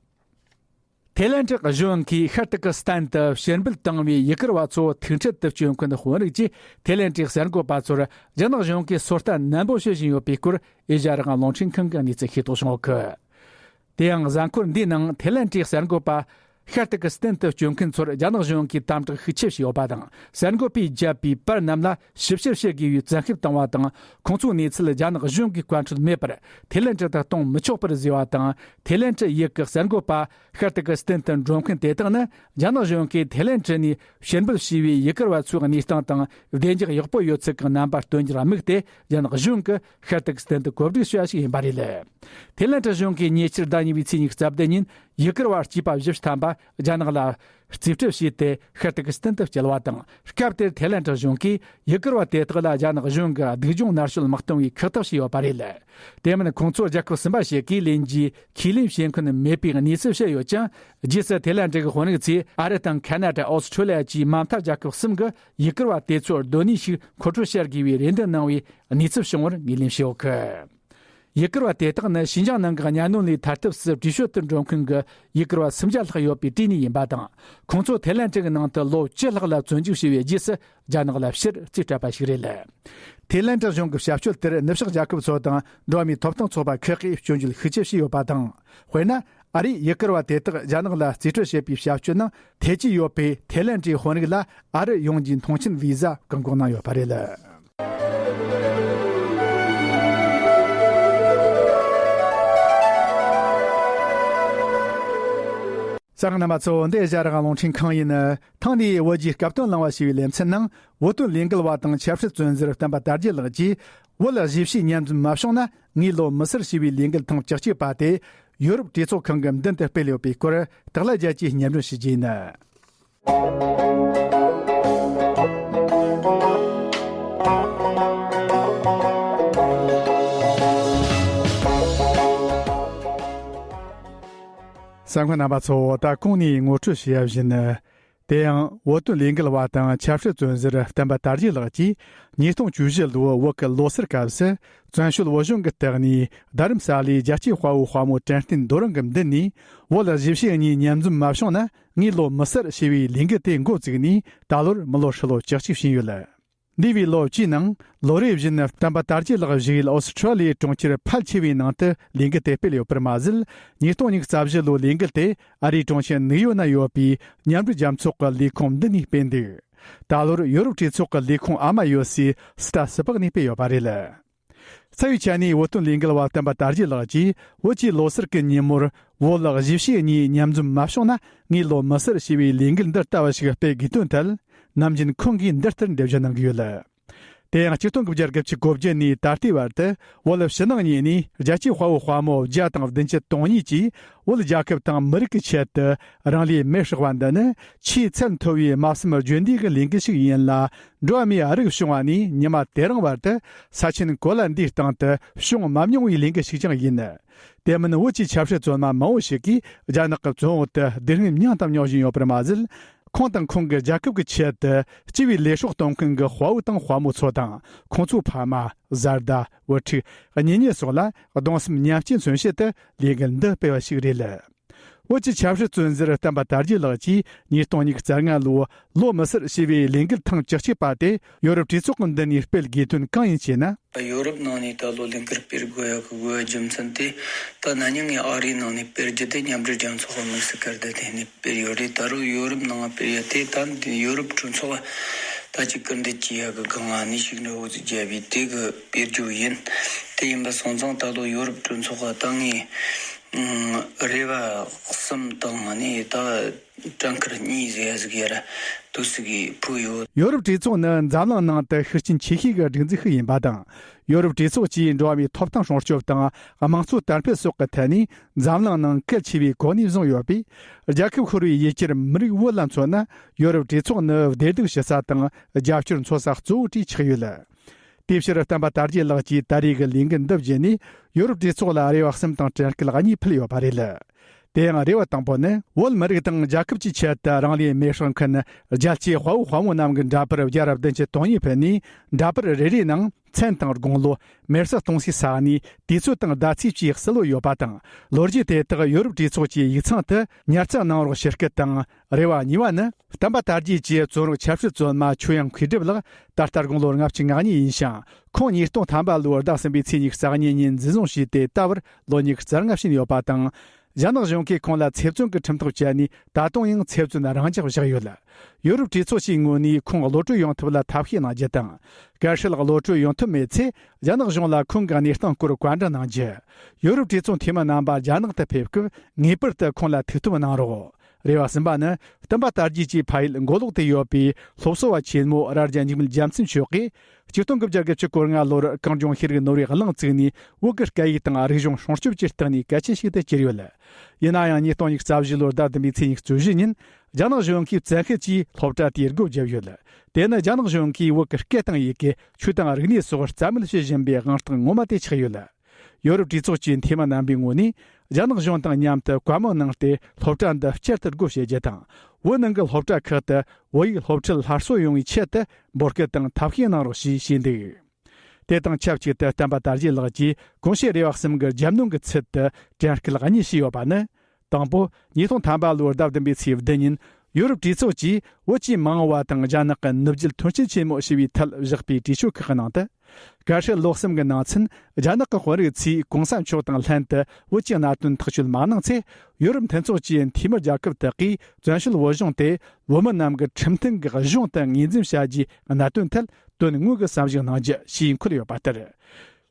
ཐེ་ལན་གྱི་གཞུང་གིས་ཤར་ཏུར་ཀི་སི་ཐན་དུ་ཕྱིར་འབུད་བཏང་བའི་ཡུ་གུར་བ་ཚོ་ཐུག་འཕྲད་དུ་བསྐྱོད་མཁན་དཔོན་རིགས་ཀྱིས། ཐེ་ལན་གྱི་གསར་འགོད་པ་ཚོར་རྒྱ་ནག་གཞུང་གིས་སོ་ལྟ་ནན་པོ་བྱེད་བཞིན་ཡོད་པའི་སྐོར་ཨེ་ཤ་ཡ་རང་དབང་རླུང་འཕྲིན་ཁང་གིས་གནས་ཚུལ་ཤེས་རྟོགས་བྱུང་ཡོད་གི། དེ་ཡང་གཟའ་འཁོར་འདིའི་ནང་ཐེ་ལན་གྱི་གསར་འགོད་པ་ཤར་ཏུར་ཀི་སི་ཐན་དུ་བསྐྱོད་མཁན་ཚོར་རྒྱ་ནག་གཞུང་གིས་དམ་དྲག་ཤུགས་ཆེ་བྱས་ཡོད་པ་དང་། གསར་འགོད་པས་བརྒྱབ་པའི་པར་རྣམས་ལ་ཞིབ་བཤེར་བྱེད་དགོས་པའི་བཙན་ཤེད་བཏང་བ་དང་། ཁོང་ཚོའི་གནས་ཚུལ་རྒྱ་ནག་གཞུང་གིས་བཀའ་འཁྲོལ་མེད་པར་ཐེ་ལན་གྲི་དུ་གཏོང་མི་ཆོག་པར་བཟོས་པ་དང་། ཐེ་ལན་གྱི་ཡུལ་གྱི་གསར་འགོད་པ་ཤར་ཏུར་ཀི་སི་ཐན་དུ་འགྲོ་མཁན་དེ་དག་ནི། རྒྱ་ནག་གཞུང་གིས་ཐེ་ལན་གྲི་ནས་ཕྱིར་འབུད་བྱས་པའི་ཡུ་གུར་བ་ཚོའི་གནས་སྟངས་དང་བདེ་འཇགས་ཡག་པོ་ཡོད་ཚུལ་གྱི་རྣམ་པ་སྟོན་རྒྱུར་དམིགས་ཏེ། རྒྱ་ནག་གཞུང་གིས་ཤར་ཏུར་ཀི་སི་ཐན་དུ་གོ་སྒྲིག་བྱས་པ་ཞིག་ཡིན་པ་རེད། ཐེ་ལན་གྱི་གཞུང་གིས་ཉེ་ཆར་ཟླ་གཉིས་པའི་ཚེས་ཉི་ཤུ་རྩ་བདུན་ཉིན་ཡུ་གུར་བ་སྐྱེས་པ་བཞི་བཅུ་ཐམ་པ་རྒྱ་ནག་ལ་རྩིས་སྤྲོད་བྱས་ཏེ། ཤར་ཏུར་ཀི་སི་ཐན་དུ་བསྐྱལ་བ་དང་། སྐབས་དེར་ཐེ་ལན་གྱི་གཞུང་གིས་ཡུ་གུར་བ་དེ་དག་ལ་རྒྱ་ནག་གཞུང་གིས་སྡུག་སྦྱོང་མནར་གཅོད་མ་གཏོང་བའི་ཁག་ཐེག་བྱས་ཡོད་པ་རེད། དེ་མིན་ཁོང་ཚོ་རྒྱལ་ཁབ་གསུམ་པ་ཞིག་གིས་ལེན་རྒྱུའི་ཁས་ལེན་བྱེད་མཁན་མེད་པའི་གནས་ཚུལ་བཤད་ཡོད་ཀྱང་། རྗེས་སུ་ཐེ་ལན་གྱི་དཔོན་རིགས་ཚོས་ཨ་རི་དང་ཁ་ན་ཌ། ཨོ་སི་ཁྲུ་ལི་ཡ་བཅས་མ་མཐའ་རྒྱལ་ཁབ་གསུམ་གྱི་ཡུ་གུར་བ་དེ་ཚོར་སྡོད་གནས་ཤིག་མཁོ་སྤྲོད་བྱ་དགོས་པའི་རེ་འདུན་གནང་བའི་གནས་ཚུལ་བྱུང་བར་ངོས་ལེན་བྱས་ཡོད་གི། ཡུ་གུར་བ་དེ་དག་ནི་ཞིན་ཅང་ནང་གི་གཉའ་གནོན་ལས་ཐར་ཐབས་སུ་བྲོས་བྱོལ་དུ་འགྲོ་མཁན་གྱི་ཡུ་གུར་བ་སུམ་བརྒྱ་ལྷག་ཡོད་པའི་གྲས་ནས་ཡིན་པ་དང་། ཁོང་ཚོ་ཐེ་ལན་གྱི་ནང་དུ་ལོ་བཅུ་ལྷག་ལ་བཙོན་འཇུག་བྱས་པའི་རྗེས་སུ་རྒྱ་ནག་ལ་ཕྱིར་རྩིས་སྤྲད་པ་ཞིག་རེད། ཐེ་ལན་གྱི་གཞུང་གི་བྱ་སྤྱོད་དེར་ནུབ་ཕྱོགས་རྒྱལ་ཁབ་ཚོ་དང་འགྲོ་བ་མིའི་ཐོབ་ཐང་ཚོགས་པ་ཁག་གིས་སྐྱོན་བརྗོད་ཤུགས་ཆེ་བྱས་ཡོད་པ་དང་། དཔེར་ན། ཨ་རིས་ཡུ་གུར་བ་དེ་དག་རྒྱ་ནག་ལ་རྩིས་སྤྲོད་བྱེད་པའི་བྱ་སྤྱོད་ནང་ཐེ་ཇུས་ཡོད་པའི་ཐེ་ལན་གྱི་དཔོན་རིགས་ལ་ཨ་རི་ཡོང་རྒྱུའི་མཐོང་མཆན་བི་ཟ་བཀག་འགོག་གནང་ཡོད་པ་རེད། གསན་མཁན་རྣམ་པ་ཚོ། འདི་ཨེ་ཤ་ཡ་རང་དབང་རླུང་འཕྲིན་ཁང་ཡིན། ཐེངས་འདིའི་བོད་ཀྱི་སྐབས་དོན་གླེང་བ་ཞེས་པའི་ལེ་ཚན་ནང་། བོད་དོན་ལས་འགུལ་བ་དང་ཆབ་སྲིད་བཙོན་ཟུར་བསྟན་པ་དར་རྒྱས་ལགས་ཀྱིས། བོད་གཞིས་བྱེས་མཉམ་འཛོམས་མ་བྱུང་ན་ངའི་ལོ་མི་སར་ཞེས་པའི་ལས་འགུལ་ཐེངས་བཅུ་གཅིག་པ་དེ་ཡོ་རོབ་གྲོས་ཚོགས་ཁང་གི་མདུན་དུ་སྤེལ་ཡོད་པའི་སྐོར། སྟག་ལྷ་རྒྱལ་གྱིས་སྙན་སྒྲོན་ཞུ་རྒྱུ་ཡིན། གསན་མཁན་རྣམ་པ་ཚོ། ད་གོང་ནས་ངོ་སྤྲོད་བྱས་པ་བཞིན། དེ་ཡང་བོད་དོན་ལས་འགུལ་བ་དང་ཆབ་སྲིད་བཙོན་ཟུར་བསྟན་པ་དར་རྒྱས་ལགས་ཀྱིས་ཉིས་སྟོང་བཅུ་བཞི་ལོའི་བོད་ཀྱི་ལོ་གསར་སྐབས་སུ། བཙན་བྱོལ་བོད་གཞུང་གི་སྟེགས་ནས་རྡ་རམ་ས་ལའི་རྒྱལ་གཅེས་དཔའ་བོའི་དཔའ་མོ་དྲན་རྟེན་རྡོ་རིང་གི་མདུན་ནས། བོད་གཞིས་བྱེས་གཉིས་མཉམ་འཛོམས་མ་བྱུང་ན་ངའི་ལོ་མི་གསལ་ཞེས་པའི་ལས་འགུལ་དེ་འགོ་བཙུགས་ནས་ད་ལོར་མི་ལོ་ཧྲིལ་ལོ་བཅུ་གཅིག་ཕྱིན་ཡོད། འདས་པའི་ལོ་བཅུའི་ནང་ལོ་རེ་བཞིན་བསྟན་པ་དར་རྒྱས་ལགས་བཞུགས་ཡུལ་ཨོ་སི་ཁྲུ་ལི་ཡའི་གྲོང་ཁྱེར་ཕལ་ཆེ་བའི་ནང་དུ་ལས་འགུལ་དེ་སྤེལ་ཡོད་པར་མ་ཟད། ཉིས་སྟོང་ཉི་ཤུ་རྩ་བཞི་ལོའི་ལས་འགུལ་དེ་ཨ་རིའི་གྲོང་ཁྱེར་ནིའུ་ཡོག་ན་ཡོད་པའི་མཉམ་འབྲེལ་རྒྱལ་ཚོགས་ཀྱི་ལས་ཁུངས་མདུན་ནས་སྤེལ་འདུག་ད་ལོར་ཡོ་རོབ་གྲོས་ཚོགས་ཀྱི་ལས་ཁུངས་ཨ་མ་ཡོད་སའི་སི་ཏྲ་སི་པག་ནས་སྤེལ་ཡོད་པ་རེད། རྩ་བའི་ཆ་ནས་བོད་དོན་ལས་འགུལ་བ་བསྟན་པ་དར་རྒྱས་ལགས་ཀྱིས་བོད་ཀྱི་ལོ་གསར་གྱི་ཉིན་མོར་བོད་གཞིས་བྱེས་གཉིས་མཉམ་འཛོམས་མ་བྱུང་ན་ངའི་ལོ་མི་གསལ་ཞེས་པའི་ལས་འགུལ་འདི་ལྟ་བུ་ཞིག་སྤེལ་དགོས་དོན་ཐད། ནམ་རྒྱུན་ཁོང་གིས་འདི་ལྟར་འགྲེལ་བརྗོད་གནང་གི་ཡོད། དེ་ཡང་ཆིག་སྟོང་དགུ་བརྒྱ་དགུ་བཅུ་གོ་བརྒྱད་ནས་ད་ལྟའི་བར་དུ་བོད་ཕྱི་ནང་གཉིས་ནས་རྒྱལ་གཅེས་དཔའ་བོའི་དཔའ་མོ་བརྒྱ་དང་བདུན་ཅུ་དོན་གཉིས་ཀྱིས་བོད་རྒྱལ་ཁབ་དང་མི་རིགས་ཀྱི་ཆེད་དུ་རང་ལུས་མེར་བསྲེགས་པ་འདི་ནི་ཆེས་ཚད་མཐོ་བའི་དམའ་སེམས་བརྗོད་འདོད་ཀྱི་ལས་འགུལ་ཞིག་ཡིན་ལ། འགྲོ་བ་མིའི་རིགས་བྱུང་བ་ནས་ཉི་མ་དེ་རིང་བར་དུ་ས་ཆེན་གོ་ལ་འདིའི་སྟེང་དུ་བྱུང་མ་མྱོང་བའི་ལས་འགུལ་ཞིག་ཀྱང་ཡིན། དེ་མིན་བོད་ཀྱི་ཆབ་སྲིད་བཙོན་མ་མང་བོ་ཞིག་གིས་རྒྱ་ནག་གི་བཙོན་འོག་ཏུ་སྡུག་བསྔལ་མྱངས་དང་མྱོང་བཞིན་ཡོད་པར་མ་ཟད། ཁོང་དང་ཁོང་གི་རྒྱལ་ཁབ་ཀྱི་ཆེད་དུ་སྤྱི་པའི་ལས་སྲོག་གཏོང་མཁན་གྱི་དཔའ་བོ་དང་དཔའ་མོ་ཚོ་དང་ཁོང་ཚོའི་ཕ་མ། བཟའ་ཟླ། བུ་ཕྲུག་གཉེན་ཉེ་སོགས་ལ་གདུང་སེམས་མཉམ་སྐྱེད་མཚོན་ཆེད་དུ་ལས་འགུལ་འདི་སྤེལ་བ་ཞིག་རེད། བོད་ཀྱི་ཆབ་སྲིད་བཙོན་ཟུར་བསྟན་པ་དར་རྒྱས་ལགས་ཀྱིས་ཉིས་སྟོང་ཉི་ཤུ་རྩ་ལྔ་ལོའི་ལོ་མི་སེར་ཞེས་པའི་ལས་འགུལ་ཐེངས་བཅུ་གཅིག་པ་དེ་ཡོ་རོབ་གྲོས་ཚོགས་ཀྱི་མདུན་ནས་སྤེལ་དགོས་དོན་གང་ཡིན་ཞེ་ན། ཡོ་རོབ་ནང་ནས་ད་ལོ་ལས་འགུལ་སྤེལ་དགོས་ཡག་གི་དགོས་པ་རྒྱུ་མཚན་དེ། ད་ན་ནིང་ངས་ཨ་རིའི་ནང་ནས་སྤེལ་རྒྱུ་དེ་མཉམ་འབྲེལ་རྒྱལ་ཚོགས་ཀྱི་དམིགས་སུ་བཀར་ཏེ་དེ་ནས་སྤེལ་ཡོད་རེད། ད་རུང་ཡོ་རོབ་ནང་སྤེལ་ཡ་དེ་ད་འདི་ཡོ་རོབ་གྲོས་ཚོགས་ད་ཅིག་སྐུལ་འདེད་བྱེད་ཡག་གི་སྒང་ལ་ནས་ཤིག་འདྲ་བོ་ཅིག་བརྒྱབ་པའི་དེ་གི་སྤེལ་རྒྱུ་ཡིན། དེ་ཡིན་པ་སོང་ཙང་ད་ལོ་ཡོ་རོབ་གྲོས་ཚོགས་ད་ངས་རེ་བ་གསུམ་དང་ནས་ད་གྲངས་ཀར་གཉིས་ཟེར་ཟིག་ཡར་དུ་ཟིག་གི་ཕུལ་ཡོད། ཡོ་རོབ་གྲོས་ཚོགས་ནི་འཛམ་གླིང་ནང་དུ་ཤུགས་རྐྱེན་ཆེ་ཤོས་ཀྱི་སྒྲིག་འཛུགས་ཤིག་ཡིན་པ་དང་། ཡོ་རོབ་གྲོས་ཚོགས་ཀྱིས་འགྲོ་བ་མིའི་ཐོབ་ཐང་སྲུང་སྐྱོབ་དང་། དམངས་གཙོ་དར་སྤེལ་སོགས་ཀྱི་ཐད་ནས་འཛམ་གླིང་ནང་གལ་ཆེ་བའི་གོ་གནས་བཟུང་ཡོད་པས། རྒྱལ་ཁབ་ཤོར་བའི་ཡུལ་གྱར་མི་རིགས་བོད་ལ་མཚོན་ན། ཡོ་རོབ་གྲོས་ཚོགས་ནི་བདེ་སྡུག་ཞུ་ས་དང་རྒྱབ་སྐྱོར་འཚོལ་ས་གཙོ་བོ་གྲས་ཆགས་ཡོད། དེའི་ཕྱིར་བསྟན་པ་དར་རྒྱས་ལགས་ཀྱིས་ད་རེས་ཀྱི་ལས་འགུལ་འདི་བརྒྱུད་ནས་ཡོ་རོབ་གྲོས་ཚོགས་ལ་རེ་བ་གསུམ་དང་དྲན་སྐུལ་གཉིས་ཕུལ་ཡོད་པ་རེད། དེ་ཡང་རེ་བ་དང་པོ་ནི། བོད་མི་རིགས་དང་རྒྱལ་ཁབ་ཀྱི་ཆེད་དུ་རང་ལུས་མེར་སྲེག་མཁན་རྒྱལ་གཅེས་དཔའ་བོ་དཔའ་མོ་རྣམས་ཀྱི་འདྲ་པར་བརྒྱ་ར་བདུན་ཅུ་དོན་གཉིས་ཕུལ་ནས། འདྲ་པར་རེ་རེའི་ནང་མཚན་དང་དགུང་ལོ། མེར་སྲེག་གཏོང་སའི་ས་གནས། དུས་ཚོད་དང་ཟླ་ཚེས་བཅས་གསལ་བོ་ཡོད་པ་དང་། ལོ་རྒྱུས་དེ་དག་ཡོ་རོབ་གྲོས་ཚོགས་ཀྱི་ཡིག་ཚང་དུ་ཉར་ཚགས་གནང་རོགས་ཞུ་སྐུལ་དང་། རེ་བ་གཉིས་པ་ནི། བསྟན་པ་དར་རྒྱས་ཀྱི་བཙོན་རོགས་ཆབ་སྲིད་བཙོན་མ་ཆོས་དབྱངས་མཁས་གྲུབ་ལགས་ད་ལྟ་དགུང་ལོ་ལྔ་བཅུ་ང་གཉིས་ཡིན་ཞིང་། ཁོང་ཉིས་སྟོང་ཐམ་པ་ལོའི་ཟླ་གསུམ་པའི་ཚེས་ཉི་ཤུ་རྩ་གཉིས་ཉིན་འཛིན་བཟུང་བྱས་ཏེ་ད་བར་ལོ་ཉི་ཤུ་རྩ་ལྔ་ཕྱིན་ཡོད་པ་དང་། རྒྱ་ནག་གཞུང་གིས་ཁོང་ལ་ཚེ་བཙོན་གྱི་ཁྲིམས་ཐག་བཅད་ནས་ད་དུང་ཡང་ཚེ་བཙོན་རང་འཇགས་བཞག་ཡོད། ཡོ་རོབ་གྲོས་ཚོགས་ཀྱི་ངོས་ནས་ཁོང་གློད་གྲོལ་ཡོང་ཐབས་ལ་ཐབས་ཤེས་གནང་རྒྱུ་དང་། གལ་སྲིད་གློད་གྲོལ་ཡོང་ཐབས་མེད་ཚེ། རྒྱ་ནག་གཞུང་ལ་ཁོང་གི་གནས་སྟངས་སྐོར་བཀའ་འདྲི་གནང་རྒྱུ། ཡོ་རོབ་གྲོས་ཚོགས་འཐུས་མི་རྣམ་པ་རྒྱ་ནག་ཏུ་ཕེབས་སྐབས་ངེས་པར་དུ་ཁོང་ལ་ཐུགས་སྟོན་གནང་རོགས། རེ་བ་གསུམ་པ་ནི། བསྟན་པ་དར་རྒྱས་ཀྱི་ཕ་ཡུལ་མགོ་ལོག་ཏུ་ཡོད་པའི་སློབ་གསོ་བ་ཆེན་མོ་རྭ་རྒྱ་འཇིགས་མེད་རྒྱལ་མཚན་མཆོག་གིས། ཆིག་སྟོང་དགུ་བརྒྱ་དགུ་བཅུ་གོ་ལྔ་ལོར་གངས་ལྗོངས་ཤེས་རིག་ནོར་བུའི་གླིང་བཙུགས་ནས། བོད་ཀྱི་སྐད་ཡིག་དང་རིག་གཞུང་སྲུང་སྐྱོབ་ཀྱི་སྟེང་ནས་གལ་ཆེན་ཞིག་ཏུ་གྱུར་ཡོད། ཡིན་ན་ཡང་། ཉིས་སྟོང་ཉི་ཤུ་རྩ་བཞི་ལོར་ཟླ་བདུན་པའི་ཚེས་ཉི་ཤུ་རྩ་བཞི་ཉིན། རྒྱ་ནག་གཞུང་གིས་བཙན་ཤེད་ཀྱིས་སློབ་གྲྭ་དེ་སྒོ་བརྒྱབ་ཡོད། དེ་ནི་རྒྱ་ནག་གཞུང་གིས་བོད་ཀྱི་སྐད་དང་ཡི་གེ། ཆོས་དང་རིག་གནས་སོགས་རྩ་མེད་བྱེད་བཞིན་པའི་དབང་རྟགས་ངོ་མ་དེ་ཆགས་ཡོད། ཡོ་རོབ་གྲོས་ཚོགས་ཀྱི་འཐུས་མི་རྣམ་པའི་ངོས་ནས། རྒྱ་ནག་གཞུང་དང་མཉམ་དུ་བཀའ་མོལ་གནང་སྟེ། སློབ་གྲྭ་འདི་བསྐྱར་དུ་སྒོ་ཕྱེ་རྒྱུ་དང་། བོད་ནང་གི་སློབ་གྲྭ་ཁག་ཏུ་བོད་ཡིག་སློབ་ཁྲིད་སླར་གསོ་ཡོང་བའི་ཆེད་དུ་འབོད་སྐུལ་དང་ཐབས་ཤེས་གནང་རོགས་ཞེས་ཞུས་འདུག་དེ་དང་ཆབས་ཅིག་ཏུ་བསྟན་པ་དར་རྒྱས་ལགས་ཀྱིས་གོང་ཞུས་རེ་བ་གསུམ་གྱི་རྒྱབ་གནོན་གྱི་ཚུལ་དུ་དྲན་སྐུལ་གཉིས་བྱས་ཡོད་པ་ནི། དང་པོ། ཉིས་སྟོང་ཐམ་པ་ལོའི་ཟླ་བདུན་པའི་ཚེས་བདུན་ཉིན། ཡོ་རོབ་གྲོས་ཚོགས་ཀྱིས་བོད་ཀྱི་མ་འོངས་པ་དང་རྒྱ་ནག་གི་ནུབ་རྒྱུད་མཐུན་རྐྱེན་ཆེན་མོ་ཞེས་པའི་ཐད་བཞག་པའི་གྲོས་ཆོད་ཁག་གི་ནང་དུ། གལ་སྲིད་ལོ་གསུམ་གྱི་ནང་ཚུན་རྒྱ་ནག་གི་དཔོན་རིགས་ཚོས་གོང་ས་མཆོག་དང་ལྷན་དུ་བོད་ཀྱི་གནད་དོན་ཐག་གཅོད་མ་གནང་ཚེ། ཡོ་རོབ་མཐུན་ཚོགས་ཀྱི་འཐུས་མི་རྒྱལ་ཁབ་དག་གིས་བཙན་བྱོལ་བོད་གཞུང་དེ་བོད་མི་རྣམས་ཀྱི་ཁྲིམས་མཐུན་གྱི་གཞུང་དུ་ངོས་འཛིན་བྱ་རྒྱུའི་གནད་དོན་ཐད་དོན་དངོས་ཀྱི་བསམ་གཞིག་གནང་རྒྱུ་ཞེས་འཁོད་ཡོད་པ་ལྟར།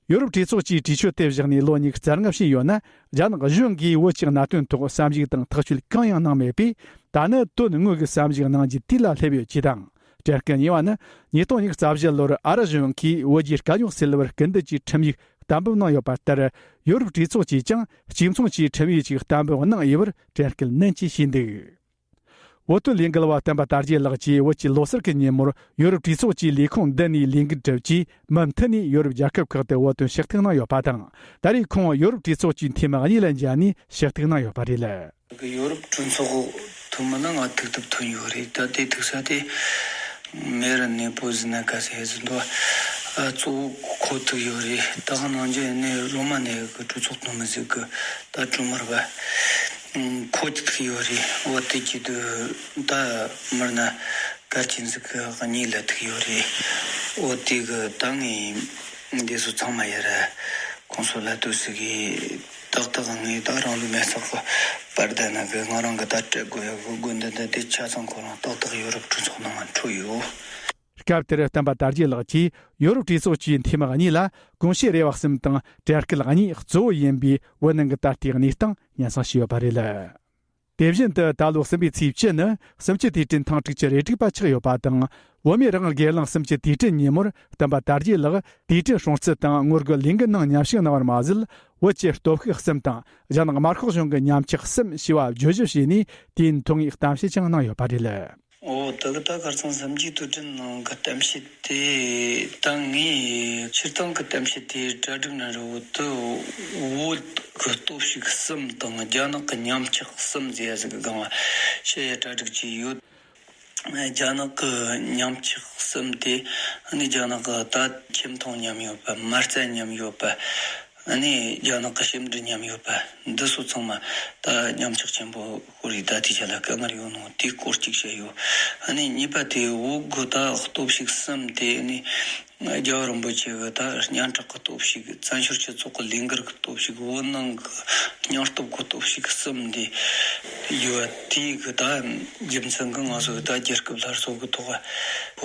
ཡོ་རོབ་གྲོས་ཚོགས་ཀྱིས་གྲོས་ཆོད་དེ་བཞག་ནས་ལོ་ཉི་ཤུ་རྩ་ལྔ་ཕྱིན་ཡོད་ན། རྒྱ་ནག་གཞུང་གིས་བོད་ཀྱི་གནད་དོན་ཐོག་བསམ་གཞིག་དང་ཐག་གཅོད་གང་ཡང་གནང་མེད་པས། ད་ནི་དོན་དངོས་ཀྱི་བསམ་གཞིག་གནང་རྒྱུའི་དུས་ལ་སླེབས་ཡོད་ཅེས་དང་། དྲན་སྐུལ་གཉིས་པ་ནི། ཉིས་སྟོང་ཉི་ཤུ་རྩ་བཞི་ལོར་ཨ་རི་གཞུང་གིས་བོད་རྒྱའི་དཀའ་རྙོག་སེལ་བར་སྐུལ་འདེད་ཀྱི་ཁྲིམས་ཡིག་གཏན་འབེབས་གནང་ཡོད་པ་ལྟར། ཡོ་རོབ་གྲོས་ཚོགས་ཀྱིས་ཀྱང་གཅིག་མཚུངས་ཀྱི་ཁྲིམས་ཡིག་ཅིག་གཏན་འབེབས་གནང་ཡོད་པར་དྲན་སྐུལ་ནན་གྱིས་བྱས་འདུག་བོད་དོན་ལས་འགུལ་བ་བསྟན་པ་དར་རྒྱས་ལགས་ཀྱིས་བོད་ཀྱི་ལོ་གསར་གྱི་ཉིན་མོར་ཡོ་རོབ་གྲོས་ཚོགས་ཀྱི་ལས་ཁུངས་འདི་ནས་ལས་འགུལ་གྲུབ་རྗེས། མུ་མཐུད་ནས་ཡོ་རོབ་རྒྱལ་ཁབ་ཁག་ཏུ་བོད་དོན་ཞུ་གཏུག་གནང་ཡོད་པ་དང་། ད་རེས་ཁོང་ཡོ་རོབ་གྲོས་ཚོགས་ཀྱི་འཐུས་མི་གཉིས་ལ་མཇལ་ནས་ཞུ་གཏུག་གནང་ཡོད་པ་རེད། ཡོ་རོབ་གྲོས་ཚོགས་ཐོན་མི་ལ་ང་ཐུག་ཐུབ་ཐོན་ཡོད་རེད། ད་དེ་ཐུག་ས་དེ་མེ་ར་ནེ་པོ་ཟི་ན་ཀ་ཟེར་ཟིན་འདུག་ཨ། གཙོ་བོ་ཁོ་ཐུག་ཡོད་རེད། ད་ག་ནང་རྒྱ་ནས་རོ་མ་ནས་གི་གྲོས་ཚོགས་ཐོན་མི་ཟིག་གི་ད་གྲོས་མོལ་བ། ཁོ་ཅི་ཐུག་ཡོད་རེད། འོ་དེ་གྱིས་དུ་ད་མར་ན་གར་ཆེན་ཟིག་གི་གཉིས་ལ་ཐུག་ཡོད་རེད། འོ་དེ་གི་ད་ངས་འདི་ཚོ་ཚང་མ་ཡར་ཁོང་ཚོ་ལ་དུ་ཟིག་གི་ཏག་ཏག་ངས་ད་རང་ལུས་མེ་སྲེག་གི་པར་ད་ན་གི་ང་རང་གི་ད་སྤྲད་དགོས་ཡ་གི་དགོས་འདུན་ད་དེ་ཆ་ཚང་ཁོ་རང་ཏག་ཏག་ཡོ་རོབ་གྲོས་ཚོགས་ནང་ང་འཕྲོད་ཡོད། སྐབས་དེར་བསྟན་པ་དར་རྒྱས་ལགས་ཀྱིས་ཡོ་རོབ་གྲོས་ཚོགས་ཀྱི་འཐུས་མི་གཉིས་ལ་དགོངས་བཞེས་རེ་བ་གསུམ་དང་དྲན་སྐུལ་གཉིས་གཙོ་བོ་ཡིན་པའི་བོད་ནང་གི་ད་ལྟའི་གནས་སྟངས་སྙན་སེང་ཞུས་ཡོད་པ་རེད། དེ་བཞིན་དུ་ད་ལོ་གསུམ་པའི་ཚེས་བཅུ་ནི་གསུམ་བཅུའི་དུས་དྲན་ཐེངས་དྲུག་ཅུ་རེ་དྲུག་པ་ཆགས་ཡོད་པ་དང་། བོད་མིའི་རང་དབང་སྒེར་ལངས་གསུམ་བཅུའི་དུས་དྲན་ཉིན་མོར་བསྟན་པ་དར་རྒྱས་ལགས་དུས་དྲན་སྲུང་བརྩི་དང་ངོ་རྒོལ་ལས་འགུལ་ནང་མཉམ་ཞུགས་གནང་བར་མ་ཟད། བོད་ཀྱི་སྟོབས་ཤུགས་གསུམ་དང་རྒྱ་ནག་དམར་ཤོག་གཞུང་གི་ཉམས་ཆག་གསུམ་ཞེས་པ་བརྗོད་གཞི་བྱས་ནས་དུས་ཡུན་ཐུང་ངུའི་གཏམ་བཤད་ཀྱང་གནང་ཡོད་པ་རེད། འོ། ད་གི་ད་ཁར་སང་གསུམ་བཅུའི་དུས་དྲན་ནང་གི་གཏམ་བཤད་དེ་ད་ངས་སྤྱིར་བཏང་གི་གཏམ་བཤད་དེ་གྲ་སྒྲིག་ན་རུ་དུ་བོད་གི་སྟོབས་ཤུགས་གསུམ་དང་རྒྱ་ནག་གི་ཉམས་ཆག་གསུམ་ཟེར་ཡ་ཟིག་གི་སྒང་ལ་བཤད་ཡ་གྲ་སྒྲིག་བྱས་ཡོད། རྒྱ་ནག་གི་ཉམས་ཆག་གསུམ་དེ་ནི་རྒྱ་ནག་གི་ད་ཁྱིམ་ཚང་མཉམ་ཡོད་པ། མ་རྩ་མཉམ་ཡོད་པ། ནི་རྒྱ་ནག་གི་ཞིབ་འབྲི་མཉམ་ཡོད་པ། འདི་ཚོ་ཚང་མ་ད་ཉམས་ཆག་ཆེན་པོ་ཤོར་རེད། ད་དེ་ཆ་ལ་དཀའ་ངལ་ཡོད་ནོ་དེའི་སྐོར་གཅིག་བཤད་ཡོད། ནི་གཉིས་པ་དེ་བོད་གི་ད་སྟོབས་ཤུགས་གསུམ་དེ་ནི་རྒྱལ་བ་རིན་པོ་ཆེ་གི་ད་སྙན་གྲགས་ཀྱི་སྟོབས་ཤུགས། བཙན་བྱོལ་སྤྱི་ཚོགས་ཀྱི་ལས་འགུལ་གྱི་སྟོབས་ཤུགས། བོད་ནང་གི་སྙིང་སྟོབས་ཀྱི་སྟོབས་ཤུགས་གསུམ་འདི་ཡོད། དེའི་གི་ད་རྒྱུ་མཚན་གྱིས་ང་ཚོ་གི་ད་རྒྱལ་ཁབ་སླར་གསོ་གི་ཐོག་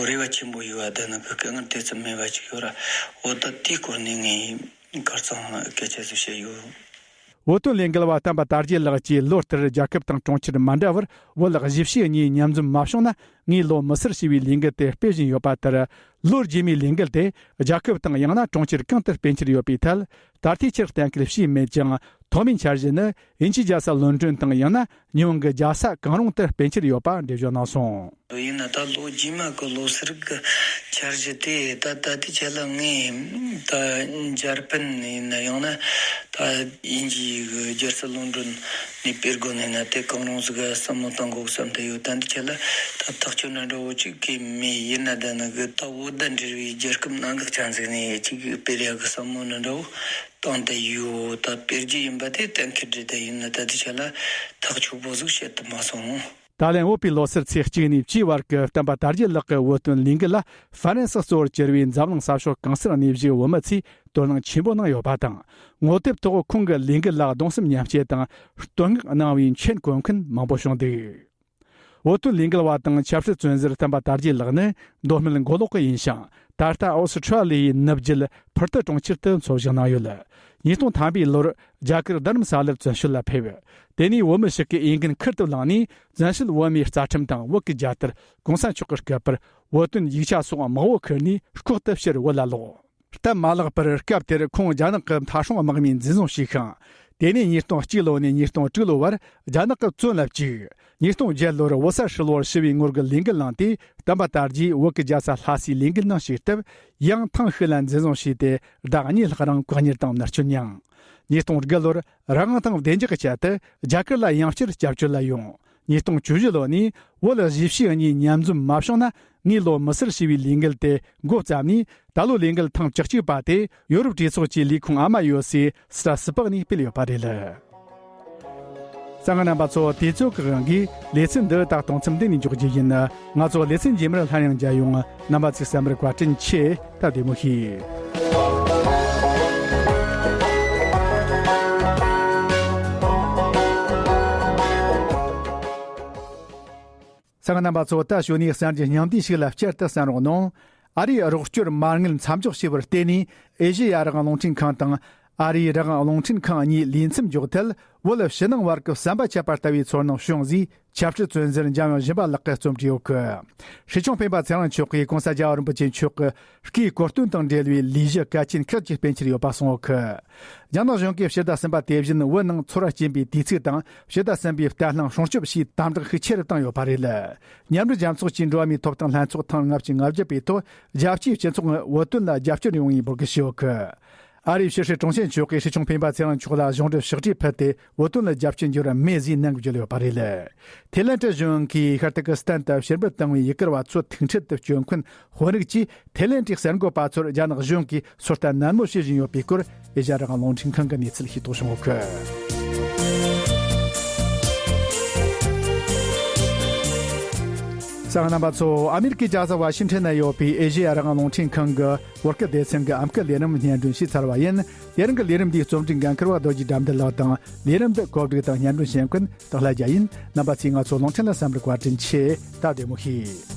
རེ་བ་ཆེན་པོ་ཡོད་པ། འདི་ནི་གི་དཀའ་ངལ་དེ་ཙམ་མེད་པ་ཅིག་ཡོད་ར། འོ་ད་དེའི་སྐོར་ནས་ངས་ཁ་སང་སྐད་ཆ་ཟིག་བཤད་ཡོད། བོད་དོན་ལས་འགུལ་བ་བསྟན་པ་དར་རྒྱས་ལགས་ཀྱིས་ལོ་ལྟར་རྒྱལ་ཁབ་དང་གྲོང་ཁྱེར་མ་འདྲ་བར་བོད་གཞིས་བྱེས་གཉིས་མཉམ་འཛོམས་མ་བྱུང་ན་ངས་ལོ་མི་སེར་ཞེས་པའི་ལས་འགུལ་དེ་སྤེལ་བཞིན་ཡོད་པ་ལྟར། ལོ་རྗེས་མའི་ལས་འགུལ་དེ་རྒྱལ་ཁབ་དང་ཡང་ན་གྲོང་ཁྱེར་གང་དུ་སྤེལ་འཆར་ཡོད་པའི་ཐད་ད་ལྟའི་ཆར་གཏན་འཁེལ་བྱས་མེད་ཀྱང་། ཐོག་མའི་འཆར་གཞི་ནི་དབྱིན་ཇིའི་རྒྱལ་ས་ལོན་ཀྲོན་དང་ཡང་ན་ཉི་ཧོང་གི་རྒྱལ་ས་གང་རུང་དུ་སྤེལ་འཆར་ཡོད་པ་འགྲེལ་བརྗོད་གནང་སོང་། ཡིན་ན་ད་ལོ་རྗེས་མ་གི་ལོ་སར་གི་འཆར་གཞི་དེ་ད་ད་ལྟའི་ཆ་ལ་ངས་ད་འཇར་པན་ཡིན་ན་ཡང་ན་ད་དབྱིན་ཇིའི་གི་རྒྱལ་ས་ལོན་ཀྲོན་ནས་སྤེལ་དགོས་ནས་ན་དེ་གང་རུང་ཟིག་ག་བསམ་བློ་བཏང་དགོས་བསམ་བསྡད་ཡོད། ད་འདི་ཆ་ལ་ད་ཐག་གཅོད་འདྲ་འདྲ་བོ་ཅིག་གི་མེད། ཡིན་ན་ད་ནི་གི་ད་བོད་དང་འབྲེལ་བའི་རྒྱལ་ཁབ་གནད་འགག་ཆ་ཟིག་ནས་ཅིག་སྤེལ་ཡག་གི་བསམ་བློ་འདྲ་འདྲ་བོ་བཏང་བསྡད་ཡོད། ད་སྤེལ་རྒྱུ་ཡིན་པ་དེ་གཏན་འཁེལ་རེད། ད་ཡིན་ན་ད་འདི་ཆ་ལ་ཐག་ཆོད་པོ་ཟིག་བཤད་ཐུབ་མ་སོང་། ད་ལན་འོས་པའི་ལོ་སར་ཚེས་གཅིག་ནས་བཅུའི་བར་གྱི་བསྟན་པ་དར་རྒྱས་ལགས་ཀྱི་བོད་དོན་ལས་འགུལ་ལ་ཧྥ་རན་སི་གཙོ་བོར་གྱུར་བའི་འཛམ་གླིང་ས་ཕྱོགས་གང་སར་གནས་བཞུགས་བོད་མི་ཚོས་དོ་སྣང་ཆེན་པོ་གནང་ཡོད་པ་དང་། ངོ་དེབ་ཐོག་ཁོང་གི་ལས་འགུལ་ལ་གདུང་སེམས་མཉམ་སྐྱེད་དང་བསྟོད་བསྔགས་གནང་བའི་མཆན་བཀོད་མཁན་མང་པོ་བྱུང་འདུག་བོད་དོན་ལས་འགུལ་བ་དང་ཆབ་སྲིད་བཙོན་ཟུར་བསྟན་པ་དར་རྒྱས་ལགས་ནི་མདོ་སྨད་མགོ་ལོག་གི་ཡིན་ཞིང་། ད་ལྟ་ཨོ་སི་ཁྲ་ལི་ཡའི་ནུབ་རྒྱུད་ཕུར་ཐི་གྲོང་ཁྱེར་དུ་འཚོ་བཞུགས་གནང་ཡོད། ཉིས་སྟོང་ཐམ་པའི་ལོར་རྒྱ་གར་རྡ་རམ་ས་ལར་བཙན་བྱོལ་ལ་ཕེབས། དེ་ནས་བོད་མི་ཞིག་གི་འོས་འགན་ཁུར་དུ་བླངས་ནས་བཙན་བྱོལ་བོད་མིའི་རྩ་ཁྲིམས་དང་བོད་ཀྱི་རྒྱལ་དར། གོང་ས་མཆོག་གི་སྐུ་པར། བོད་དོན་ཡིག་ཆ་སོགས་མང་བོ་ཁུར་ནས་ལྐོག་ཏུ་ཕྱིར་བོད་ལ་ལོག་སྟབས་མ་ལེགས་པར་སྐབས་དེར་ཁོང་རྒྱ་ནག་གི་མཐའ་སྲུང་དམག་མིས་འཛིན་བཟུང་བྱས་ཤིང་། དེ་ནས་ཉིས་སྟོང་གཅིག་ལོ་ནས་ཉིས་སྟོང་དྲུག་ལོ་བར་རྒྱ་ནག་གི་བཙོན་ལ་བཅུག་ཉིས་སྟོང་བརྒྱད་ལོར་བོད་ས་ཧྲིལ་བོར་ཞི་བའི་ངོ་རྒོལ་ལས་འགུལ་གནང་སྟེ། བསྟན་པ་དར་རྒྱས་བོད་ཀྱི་རྒྱལ་ས་ལྷ་སའི་ལས་འགུལ་ནང་ཞུགས་སྟབས། ཡང་ཐེངས་ཤིག་ལ་འཛིན་བཟུང་བྱས་ཏེ། ཟླ་གཉིས་ལྷག་རིང་བཀག་ཉར་དང་མནར་གཅོད་མྱངས། ཉིས་སྟོང་དགུ་ལོར་རང་དབང་དང་བདེ་འཇགས་ཀྱི་ཆེད་དུ་རྒྱ་གར་ལ་ཡང་བསྐྱར་སྐྱབས་བཅོལ་ལ་ཡོང་། ཉིས་སྟོང་བཅུ་བཞི་ལོ་ནས་བོད་གཞིས་བྱེས་གཉིས་མཉམ་འཛོམས་མ་བྱུང་ན་ངས་ལོ་མི་སེར་ཞེས་པའི་ལས་འགུལ་དེ་འགོ་བརྩམས་ནས། ད་ལོ་ལས་འགུལ་ཐེངས་བཅུ་གཅིག་པ་དེ་ཡོ་རོབ་གྲོས་ཚོགས་ཀྱི་ལས་ཁུངས་ཨ་མ་ཡོད་སའི་སི་ཏྲ་སི་པག་ནས་སྤེལ་ཡོད་པ་རེད། གསན་མཁན་རྣམ་པ་ཚོ། དུས་ཚོད་ཀྱི་དབང་གིས་ལེ་ཚན་འདི་ད་གཏོང་མཚམས་འདི་ནས་འཇོག་རྒྱུ་ཡིན། ང་ཚོ་ལེ་ཚན་རྗེས་མར་སླར་ཡང་མཇལ་ཡོང་། རྣམ་པ་ཚོས་གསན་པར་བཀའ་དྲིན་ཆེ། ད་བདེ་མོ་བྱོས། གསན་མཁན་རྣམ་པ་ཚོ། ད་གཞུག་ནས་གསར་འགྱུར་སྙིང་བསྡུས་ཤིག་ལ་བསྐྱར་དུ་གསན་རོགས་གནང་། ཨ་རིའི་རོགས་སྐྱོར་མ་དངུལ་མཚམས་འཇོག་བྱས་པར་བརྟེན་ནས། ཨེ་ཤེ་ཡ་རང་དབང་རླུང་འཕྲིན་ཁང་དང་། ཨ་རིའི་རང་དབང་རླུང་འཕྲིན་ཁང་གཉིས་ལས་མཚམས་འཇོག་ཐད། བོད་ཕྱི་ནང་བར་གྱི་ཟམ་པ་ཆད་པ་ལྟ་བུའི་ཚོར་སྣང་བྱུང་ཟེར། ཆབ་སྲིད་བཙོན་ཟུར་འཇམ་དབྱངས་སྦྱིན་པ་ལགས་ཀྱིས་རྩོམ་བྲིས་ཡོད་གི། ཧྲི་ཆུང་འཕེན་པ་ཚེ་རིང་མཆོག་གིས་༸གོང་ས་༸རྒྱལ་བ་རིན་པོ་ཆེ་མཆོག་གི་སྐུའི་གོ་སྟོན་དང་འབྲེལ་བའི་ལས་གཞི་གལ་ཆེན་ཁག་ཅིག་སྤེལ་འཆར་ཡོད་པ་གསུངས་ཡོད་གི། རྒྱ་ནག་གཞུང་གིས་ཕྱི་ཟླ་གསུམ་པ་དེ་བཞིན་བོད་ནང་ཚོར་བ་སྐྱེན་པའི་དུས་ཚིགས་དང་། ཕྱི་ཟླ་གསུམ་པའི་བརྟན་ལྷིང་སྲུང་སྐྱོབ་ཞེས་དམ་དྲག་ཤུགས་ཆེ་རུ་བཏང་ཡོད་པ་རེད། མཉམ་འབྲེལ་རྒྱལ་ཚོགས་ཀྱི་འགྲོ་བ་མིའི་ཐོབ་ཐང་ལྷན་ཚོགས་ཐེངས་ལྔ་བཅུ་ང་བརྒྱད་པའི་ཐོག་རྒྱལ་སྤྱིའི་སྤྱི་ཚོགས་ནས་བོད་དོན་ལ་རྒྱབ་སྐྱོར་ཡོང་བའི་འབོད་སྐུལ་ཞུས་ཡོད་གི། ཨ་རིའི་ཕྱི་སྲིད་དྲུང་ཆེ་མཆོག་གིས་ཧྲི་ཆུང་འཕེན་པ་ཚེ་རིང་མཆོག་ལ་གཞུང་འབྲེལ་ཕྱག་བྲིས་ཕུལ་ཏེ། བོད་དོན་ལ་རྒྱབ་སྐྱོར་འབྱོར་བ་མེད་ཟེར་ནན་གྱིས་བརྗོད་ཡོད་པ་རེད། ཐེ་ལན་ཀྲི་གཞུང་གིས་ཤར་ཏུར་ཀི་སི་ཐན་དུ་ཕྱིར་འབུད་བཏང་བའི་ཡུ་གུར་བ་ཚོ་ཐུག་འཕྲད་དུ་བསྐྱོད་མཁན་དཔོན་རིགས་ཀྱིས། ཐེ་ལན་གྱི་གསར་འགོད་པ་ཚོར་རྒྱ་ནག་གཞུང་གིས་ཚོད་ལྟ་ནན་མོ་བྱེད་བཞིན་ཡོད་པའི་སྐོར། ཨེ་ཤ་ཡ་རང་དབང་རླུང་འཕྲིན་ཁང་གིས་གནས་ཚུལ་ཤེས་རྟོགས་བྱུང་ཡོད་གི། གསན་མཁན་རྣམ་པ་ཚོ། ཨ་མེ་རི་ཀའི་རྒྱལ་ས་ཝ་ཤིང་ཊོན་ན་ཡོད་པའི་ཨེ་ཤ་ཡ་རང་དབང་རླུང་འཕྲིན་ཁང་གི་བོད་སྐད་སྡེ་ཚན་གྱི་ཨམ་སྐད་ལས་རིམ་སྙན་སྒྲོན་ཞུས་ཚར་བ་ཡིན། དེ་རིང་གི་ལས་རིམ་འདིའི་རྩོམ་སྒྲིག་འགན་འཁུར་བ་རྡོ་རྗེ་དགྲ་འདུལ་ལགས་དང་། ལས་རིམ་འདི་གོ་སྒྲིག་དང་སྙན་སྒྲོན་བྱེད་མཁན་སྟག་ལྷ་རྒྱལ་ཡིན། རྣམ་པ་ཚོས་ང་ཚོ་རླུང་འཕྲིན་ལ་གསན་པར་བཀའ་དྲིན་ཆེ། ད་བདེ་མོ་བྱོས།